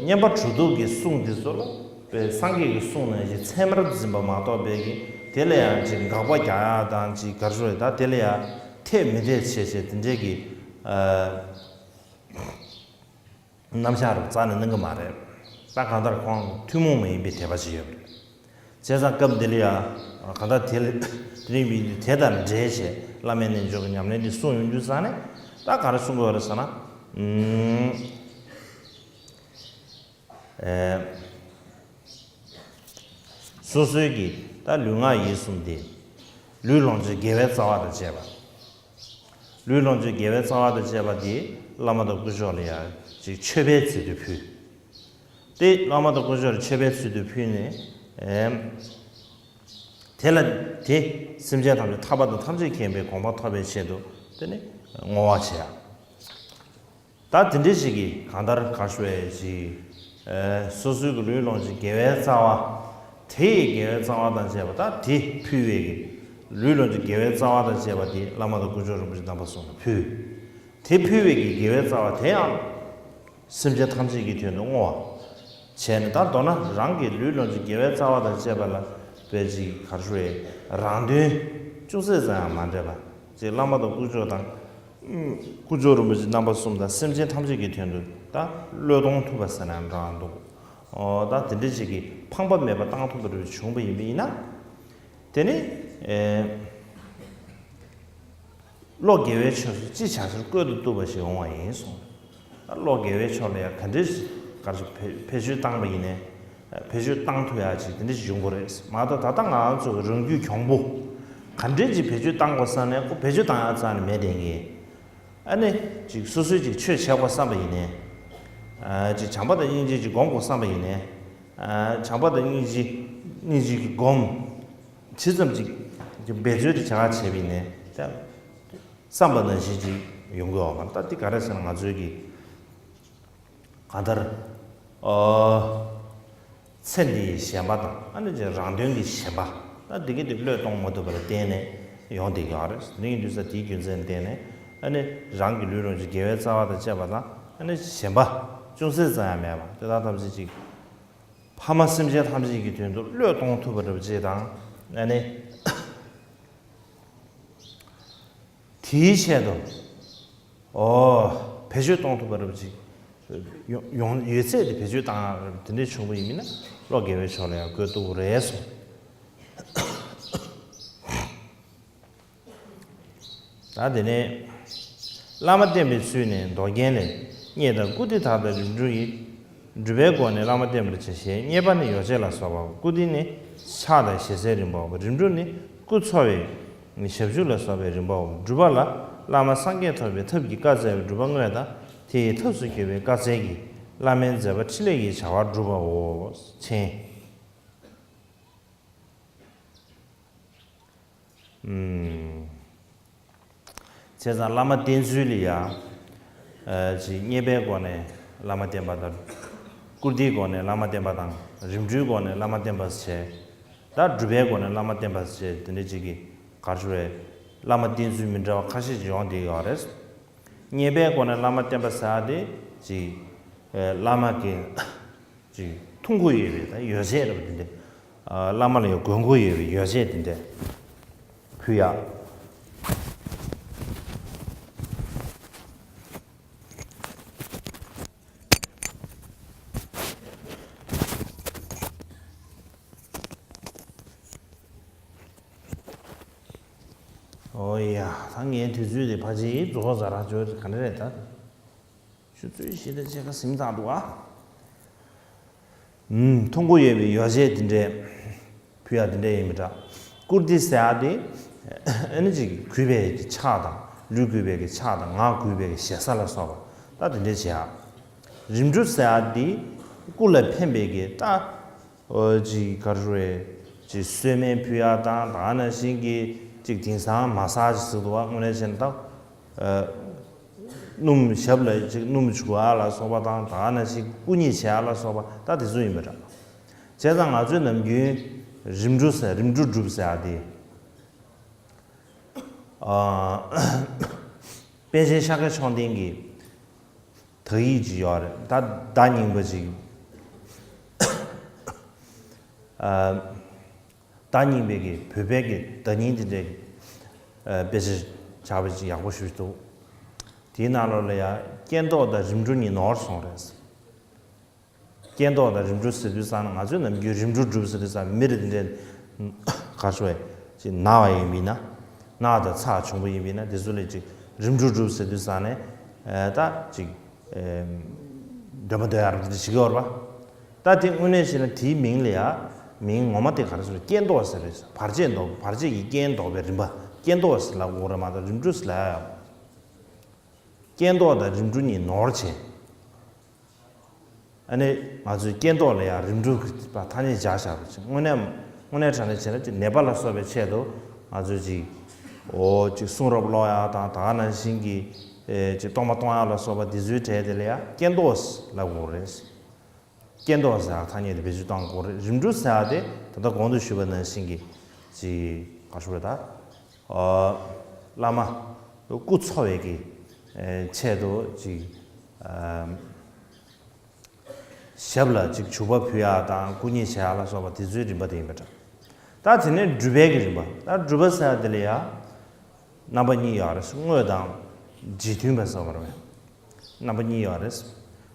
སྙན་པ་གྲུབ་ཐོབ་ཀྱི་གསུང་འདི་ཚོ་ལ་དཔེ་སངས་རྒྱས་ཀྱི་གསུང་ནང་བཞིན་ཚད་མར་འཛིན་པ་མ་གཏོགས་པའི་གི་དེ་ལ་ཡང་ཅིག་དགག་པ་རྒྱག་ཡག་དང་ཅིག་ག་རེ་ཟེར་ད་དེ་ལ་ཡང་འཐད་མི་འཐད་བྱས་བྱས་དེ་འདྲས་ཀྱི། རྣམ་གཞག་རུ་རྩ་ནས་གནང་གི་མ་རེད། ད་གང་ལྟར་ཁོང་ཐུན་མོང་མ་ཡིན་པའི་དད་པ་ཅིག་ཡོད་པ་རེད། བྱས་ཙང་སྐབས་འདི་ལ་ཡང་གང་ལྟར་དེ་ལ་དེ་རིང་མི་དེ་དང་འབྲེལ་བྱས་བླ་མའི་རྣལ་འབྱོར་གྱི་ཉམས་ལེན་འདི་གསུང་ཡོང་རྒྱུ་ཙང་ནས་ད་ག་རེ་གསུང་དགོས་རེད་ཟེར་ན། ཨུམ། ཨེ། སོ་སོའི་གི་ད་ལུས་ངག་ཡིད་གསུམ་དེ་ལུས་ལོངས་སྤྱོད་དགེ་བའི་རྩ་བ་དང་བཅས་པ། ལུས་ལོངས་སྤྱོད་དགེ་བའི་རྩ་བ་དང་བཅས་པ་དེ་བླ་མ་དང་དཀོན་མཆོག་ལ་ཡང་ཅིག་མཆོད་པའི་ཚུལ་དུ་ཕུལ། དེ་བླ་མ་དང་དཀོན་མཆོག་ལ་མཆོད་པའི་ཚུལ་དུ་ཕུལ་ནས། ཨེམ། དེ་ལ་དེ་སེམས་ཅན་ཐམས་ཅད་ཐར་པ་དང་ཐམས་ཅད་མཁྱེན་པའི་གོ་འཕང་ཐོབ་པའི་ཆེད་དུ་དེ་ནི་བསྔོ་བ་བྱེད་ཡ། ད་དེ་འདྲའི་ཞིག་གིས་གང་ལྟར་ག་ཞུ་བའི་ཞིག་ཨེ། སོ་སོའི་གི་ལུས་ལོངས་སྤྱོད་དགེ་བའི་རྩ་བ། དེ་ཡི་དགེ་བའི་རྩ་བ་དང་བཅས་པ་ད་དེ་ཕུལ་བའི་གི། ལུས་ལོངས་སྤྱོད་དགེ་བའི་རྩ་བ་དང་བཅས་པ་དེ་བླ་མ་དང་དཀོན་མཆོག་རིན་པོ་ཆེ་རྣམ་པ་གསུམ་ལ་ཕུལ། དེ་ཕུལ་བའི་གི་དགེ་བའི་རྩ་བ་དེ་ཡང་། སེམས་ཅན་ཐམས་ཅད་ཀྱི་དོན་དུ་བསྔོ་བ། བྱས་ནས་ད་མདོར་ན་རང་གི་ལུས་ལོངས་སྤྱོད་དགེ་བའི་རྩ་བ་དང་བཅས་པ་ལ་དཔེ་ཅིག་ག་རེ་ཞུ་རེད། རང་དོན་ཅུང་ཟད་ཙམ་ཡང་མ་འདྲེས་པ་ཅིག་བླ་མ་དང་དཀོན་མཆོག་དང་། དཀོན་མཆོག་རིན་པོ་ཆེ་རྣམ་པ་གསུམ་དང་སེམས་ཅན་ཐམས་ཅད་ཀྱི་དོན་དུ་ད་བློས་གཏོང་ཐུབ་པ་ཟེར་ན་འདྲ་འདུག་ཨོ་ད་དེ་འདྲ་ཅིག་གིས་ཕངས་པ་མེད་པ་བཏང་ཐུབ་པ་རེ་བྱུང་བ་ཡིན་པ་ཡིན་ན། དེ་ནི། ཨེ། བློ་དགེ་བའི་ཕྱོགས་སུ་ཅི་བྱ་ཕྱིར་བཀོད་དུ་བཏུབ་པ་ཞིག་འོང་བ་ཡིན་གསུངས། བློ་དགེ་བའི་ཕྱོགས་ལ་ཡང་ག་འདྲའི་གར་ཞིག་བེད་བེད་སྤྱོད་བཏང་པ་ཡིན་ནའི། བེད་སྤྱོད་བཏང་ཐུབ་ཡག་ཅིག་དེ་འདྲ་ཞིག་ཡོང་གི་རེད་མ་གཏོགས་ད་ལྟ་ང་རང་ཚོ་གི་རང་རྒྱུད་གྱོང་པོ། ག་འདྲའི་ཅིག་བེད་སྤྱོད་བཏང་དགོས་བསམ་ནའི་ཁོ་བེད་སྤྱོད་བཏང་ཡག་རྩ་ནས་མེད་དེ་ངས། ཨ་ནི། ཅིག་སོ་སོའི་ཅིག་ཆོས་བྱེད་དགོས་བསམ་པ་ཡིན་ནའི། ཨ། ཅིག་བྱམས་པ་དང་སྙིང་རྗེ་ཅིག་སྒོམ་དགོས་བསམ་པ་ཡིན་ནའི། ཨ། བྱམས་པ་དང་སྙིང་རྗེ་སྙིང་རྗེ་གི་སྒོམ། ཇི་ཙམ་ཅིག་འབད་རྩོལ་དེ་བྱ་བ་བྱས་པ་ཡིན་ནའི། ད། བསམ་པ་ནང་བཞིན་ཅིག་ཡོང་གི་ཡོད་མ་རེད། ད་འདི་ག་རེ་ཟེར་ན་ང་ཚོའི་གི། གང་ལྟར། ཨོ། ཚེ་འདིའི་ཞེན་པ་དང་ཨ་ནི་ཅིག་རང་དོན་གྱི་ཞེན་པ། ད་འདི་གི་འདི་བློས་གཏོང་མ་ཐུབ་པ་ལ་བརྟེན་ནས་ཡོང་བསྡད་ཀྱི་ཡོད་རེད། དེ་ཡིན་དུས་ཙང་དེའི་རྒྱུ་མཚན་ལ་བརྟེན་ནས་ཨ་ནི་རང་གི་ལུས་ལོངས་སྤྱོད་དགེ་བའི་རྩ་བ་དང་བཅས་པ་དང་ཨ་ནི་ཞེན་པ་ཅུང་ཟད་ཙམ་ཡང་མེད་པ་དེ་དག་ཐམས་ཅད་ཅིག་ཕ་མ་སེམས་ཅན་ཐམས་ཅད་ཀྱི་དོན་དུ་བློས་གཏོང་ཐུབ་པ་འདྲ་པོ་ཅིག་དང་ཨ་ནི། དེའི་ཆེད་དུ། ཨོ། བེད་སྤྱོད་གཏོང་ཐུབ་པ་རབ་ཅིག་ཡོང་ཡོང་ཡོད་ཚད་དེ་བེད་སྤྱོད་བཏང་ཡག་རབ་དེ་འདྲའི་བྱུང་བ་ཡིན་མིན་ན་བློ་དགེ་བའི་ཕྱོགས་ལ་ཡང་བཀོད་ཐུབ་ཀྱི་རེད་གསུངས། ད་དེ་ནས། བླ་མ་བསྟེན་པའི་ཚུལ་ནི་མདོ་རྒྱན་ལས། རྙེད་དང་བཀུར་སྟི་དག་དང་རིམ་གྲོ་ཡིས། སྒྲུབ་པའི་སྒོ་ནས་བླ་མ་བསྟེན་པར་བྱ་ཞེས། རྙེད་པ་ནི་ཡོ་བྱད་ལ་སོགས་པའོ། བཀུར་སྟི་ནི་ཕྱག་དང་ཞལ་ཟས་རིམ་པའོ། རིམ་གྲོ་ནི་སྐུ་འཚོ་བའི་ཞབས་ཞུ་ལ་སོགས་པའི་རིམ་པའོ། སྒྲུབ་པ་ལ་བླ་མ་སངས་རྒྱས་ཐོབ་པའི་ཐབས་ཀྱི་བཀའ་སྩལ་བའི་སྒྲུབ་པ་དངོས་དང་དེ་ཡི་ཐབས་སུ་གྱུར་པའི་བཀའ་སྩལ་གྱིས་བླ་མའི་མཛད་པ་འཕྲིན་ལས་ཀྱི་བྱ་བར་སྒྲུབ་པའོ། མཆན། ཨུམ། བྱས་ཙང་བླ་མ་བསྟེན་ཚུལ་ལ་ཡ། ཨ་ཅིག་རྙེད་པའི་སྒོ་ནས་བླ་མ་བསྟེན་པ་དང་། བཀུར་སྟིའི་སྒོ་ནས་བླ་མ་བསྟེན་པ་དང་། རིམ་གྲོའི་སྒོ་ནས་བླ་མ་བསྟེན་པ་བྱས། ད་སྒྲུབ་པའི་སྒོ་ནས་བླ་མ་བསྟེན་པ་བྱས། དེ་འདྲ་ཅིག་གི་ག་རེ་ཞུ་རེད། བླ་མ་བསྟེན་ཚུལ་མི་འདྲ་བ་ཁ་ཤས་ཅིག་ཡོང་བསྡད་ཡོད་རེད། རྙེད་པའི་སྒོ་ནས་བླ་མ་བསྟེན་པ་ཟེར་ཡ་དེ་ཅིག་ཨ་བླ་མ་གི་ཅིག་མཐུན་དགོས་ཡོད་པའི་ད་ཡོ་བྱད་རེད་པ། དེ་འདྲ། ཨ་བླ་མ་ལ་ཡང་དགོས་མཁོ་ཡོད་པའི་ཡོ་བྱད་དེ་འདྲ་ཕུལ་ཡ། ཨོ་ཡ། ད་ངའི་དུས་ཚོད་དེ་ཕལ་ཆེར་རྫོགས་ཚར། ཁྱོད་ག་འདྲ་རེད་ད། ཆུ་ཚོད་བཞི་དང་ཕྱེད་ཀ་ཟིན་ཚར་འདུག་ཨ། ཨུམ། མཐུན་དགོས་ཡོད་པའི་ཡོ་བྱད་དེ་འདྲས་ཕུལ་ཡ་དེ་འདྲས་ཡིན་པ་འདྲ། བཀུར་སྟི་ཟེར་ཡ་དེ་ཨ་ནི་ཅིག་གུས་པའི་གི་ཕྱག་དང་། ལུས་གུས་པའི་གི་ཕྱག་དང་། ངག་གུས་པའི་གི་ཞེ་ས་ལ་སོགས་པ་ད་དེ་འདྲས་བྱེད་ཡ། རིམ་གྲོ་ཟེར་ཡ་དེ་སྐུ་ལ་ཕན་པའི་གི་ད་ཨོ་ཅིག་ག་རེ་རེད། ཅིག་གསོལ་སྨན་ཕུལ་ཡ་དང་། ད་ག་ནང་བཞིན་གྱི་ཅིག་དེང་སང་མ་སཱ་ཇི་ཟེར་འདུག་པ། དངོས་གནས་བྱས་ན་ད་ཨ་སྣུམ་ཞབས་ལ་ཅིག་སྣུམ་བྱུག་ཡ་ལ་སོགས་པ་དང་། ད་ག་ནང་བཞིན་སྐུ་མཉེ་བྱེད་ཡ་ལ་སོགས་པ་ད་དེ་ཚོ་ཡིན་པ་འདྲ། བྱས་ཙང་ང་ཚོའི་ནམ་རྒྱུན་རིམ་གྲོ་ཟེར། རིམ་གྲོ་སྒྲུབ་ཟེར་ཡ་དེ། ཨ། པཎ་ཆེན་ཤཱཀྱ་མཆོག་ལྡན་གྱི་དག་ཡིག་ཅིག་ཡོད་རེད། ད་བརྡ་རྙིང་པ་ཅིག་ཨ། བརྡ་རྙིང་པའི་གི་བོད་པའི་གི་བརྡ་རྙིང་དེ་འདྲའི་ཨ་དཔེ་ཆ་ཆགས་པ་ཅིག་ཡག་པོ་ཞེ་པོ་ཅིག་འདུག་དེའི་ནང་ལོགས་ལ་ཡ་རྐྱེན་ཟློག་དང་རིམ་གྲོ་གཉིས་ནོར་སོང་རེད། རྐྱེན་ཟློག་དང་རིམ་གྲོ་ཟེར་དུས་ཙང་ན། ང་ཚོས་ནམ་རྒྱུན་རིམ་གྲོ་སྒྲུབ་ཟེར་དུས་ཙང་ན་མི་རེ་འདྲ་ག་རེ་ཞུ་དགོས་རེད། ཅིག་ན་བ་ཡིན་པས་ན། ན་བ་དང་ཚེགས་ཆུང་པོ་ཡིན་པས་ན། དེ་ཚོ་ལ་ཅིག་རིམ་གྲོ་སྒྲུབ་ཟེར་དུས་ཙང་ནས་ཨ་ད་ཅིག་ཨ་འདོན་པ་འདོན་ཡ་རེ་འདྲ་བྱེད་ཀྱི་ཡོད་རེད་པ། ད་དེ་དངོས་གནས་བྱས་ན་དེའི་མིང་ལ་ཡ། མིང་ངོ་མ་དེ་ག་རེ་ཟེར། རྐྱེན་ཟློག་ཟེར་རེད། བར་ཆད་ཟློག་བར་ཆད་ཀྱི་རྐྱེན་ཟློག་པའི་རིམ་པ་རྐྱེན་ཟློག་ཟེར་ལབ་དགོས་རེད་མ་གཏོགས་རིམ་གྲོ་ཟེར་ལབ་ཡ་ཡོད། རྐྱེན་ཟློག་དང་རིམ་གྲོ་གཉིས་ནོར་བྱས། ཨ་ནི་ང་ཚོས་རྐྱེན་ཟློག་ལ་ཡང་རིམ་གྲོ་གི་ཐ་སྙད་སྦྱར་བཞག་པ་ཅིག་དངོས་གནས་དངོས་གནས་དྲང་གནས་བྱས་ན་ཅིག་ནད་པ་ལ་སོགས་པའི་ཆེད་དུ་ང་ཚོས་ཅིག་འོ་ཅིག་གསུང་རབ་ཀློག་ཡག་དང་། ད་ག་ནང་བཞིན་གྱི་ཨེ་ཅིག་གཏོར་མ་གཏོང་ཡག་ལ་སོགས་པ་འདི་ཚོའི་གྲས་དེ་ལ་ཡང་རྐྱེན་ཟློག་ལབ་དགོས་རེད། རྐྱེན་ཟློག་ཟེར་ཡག་ཐ་སྙད་དེ་བེད་སྤྱོད་གཏོང་དགོས་རེད། རིམ་གྲོ་ཟེར་ཡག་དེ་ད་ལྟ་གོང་དུ་ཞུས་པ་ནང་བཞིན་གྱི་ཅིག་ག་རེ་ཞུ་དགོས་རེད་ད། ཨ་བླ་མ་སྐུ་འཚོ་བའི་གི་ཨེ་ཆེད་དུ་ཅིག་ཨ་ཞབས་ལ་ཅིག་བྱུག་པ་ཕུལ་ཡག་དང་། སྐུ་མཉེ་བྱེད་ཡག་ལ་སོགས་པ་དེ་ཚོའི་རིམ་པ་དེ་ཡིན་པ་འདྲ། ད་དེ་ནས་སྒྲུབ་པའི་གི་རིམ་པ། ད་སྒྲུབ་པ་ཟེར་ཡག་དེ་ལ་ཡང་རྣམ་པ་གཉིས་ཡོད་རེད། དངོས་དང་རྗེས་མཐུན་པ་ཟེར་བ་རེད། རྣམ་པ་གཉིས་ཡོད་རེད།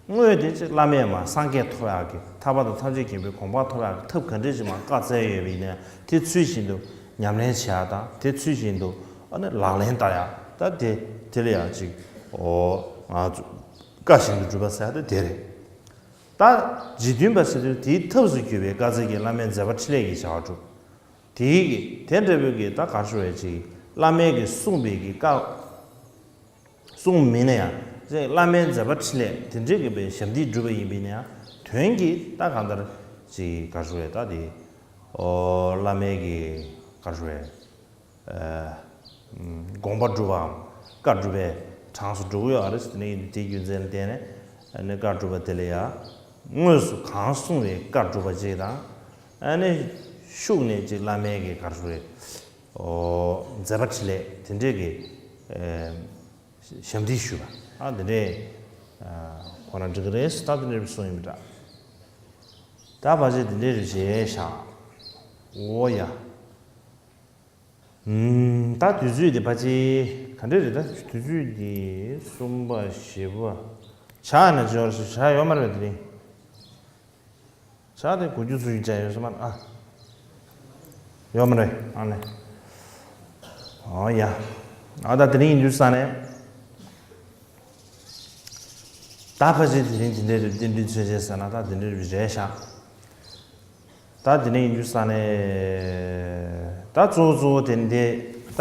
དངོས་དེ་ཅིག་བླ་མས་མར་སངས་རྒྱས་ཐོབ་ཡག་གི། ཐར་པ་དང་ཐམས་ཅད་མཁྱེན་པའི་གོ་འཕང་ཐོབ་ཡག་གི་ཐབས་ག་འདྲ་ཅིག་མར་བཀའ་སྩལ་ཡོད་པ་ཡིན་ན། དེ་ཚུལ་བཞིན་དུ་ཉམས་ལེན་བྱེད་ཡག་དང་། དེ་ཚུལ་བཞིན་དུ་ཨ་ནི་ལག་ལེན་བསྟར་ཡག། ད་དེ་དེ་ལ་ཡང་ཅིག་འོ་ང་ཚོ་བཀའ་བཞིན་དུ་སྒྲུབ་པ་ཟེར་ཡག་དེ་དེ་རེད། ད་རྗེས་མཐུན་པ་ཟེར་དུས་དེའི་ཐབས་སུ་གྱུར་པའི་བཀའ་སྩལ་གྱི་བླ་མའི་མཛད་པ་འཕྲིན་ལས་ཀྱི་བྱ་བ་སྒྲུབ། དེའི་གི་དེ་འདྲ་བོའི་གི་ད་ག་རེ་ཞུ་དགོས་རེད། ཅིག་བླ་མས་གི་གསུངས་པའི་གི་བཀའ། གསུངས་མིན་ན་ཡང་ཅིག་བླ་མའི་མཛད་པ་འཕྲིན་ལས་དེ་འདྲའི་གི་བའི་ཞབས་འདེགས་སྒྲུབ་པ་ཡིན་པས་ན་ཡང་། དོན་གྱིས་ད་གང་ལྟར་ཅིག་ག་རེ་ཞུ་དགོས་རེད། ད་དེ་འོ་བླ་མའི་གི་ག་རེ་ཞུ་དགོས་རེད། ཨ་དགོངས་པ་སྒྲུབ་པའམ་བཀའ་སྒྲུབ་པའི་གྲངས་སུ་འགྲོ་གི་ཡོད་རེད། དེ་ནས་དེའི་རྒྱུ་མཚན་ལ་བརྟེན་ནས་ཨ་ནི་བཀའ་སྒྲུབ་པ་དེ་ལ་ཡང་དངོས་སུ་གང་གསུངས་པའི་བཀའ་སྒྲུབ་པ་ཅིག་དང་། ཨ་ནི་ཤུགས་ནས་ཅིག་བླ་མའི་གི་ག་རེ་ཞུ་དགོས་རེད། འོ་མཛད་པ་འཕྲིན་ལས་དེ་འདྲའི་གི་ཨ་ཞབས་འདེགས་ཞུས་པ། ཨ་དེ་འདྲའི་ཨ་ཁོ་རང་འགྲིག་གི་རེད་ཟེར། ད་དེ་འདྲའི་གསུངས་ཡིན་པ་འདྲ། ད་ཕལ་ཆེར་དེ་འདྲའི་རེད་བྱས་བཞག་འོ་ཡ། ཨུམ། ད་དུས་ཚོད་འདི་ཕལ་ཆེར་ག་འདྲ་རེད། ད་དུས་ཚོད་འདི་གསུམ་པ་བཞི་པ། ཇ་ནས་འབྱོར་ཞིག་ཇ་ཡོད་མ་རེད་དེ་རིང་། ཇ་དེ་གོ་རྒྱུ་ཚོ་ཡིན་ཇ་ཡོད་ས་མ་རེད། ཨ་ཡོད་མ་རེད། ཨ་ནི། ཨོ་ཡ། ཨ་ད་དེ་རིང་ཡིན་དུས་ས་ནས། ད་ཕལ་ཆེར་དེ་རིང་དེ་འདྲའི་རེད། རྟེན་འབྲེལ་མཚོན་བྱེད་ཟེར་ན་ད་དེ་འདྲའི་རེད་བཞག་ད་དེ་ནས་ཡིན་རྒྱུ་ས་ནས་ད་གཙོ་བོ་གཙོ་བོ་དེ་འདི་ད་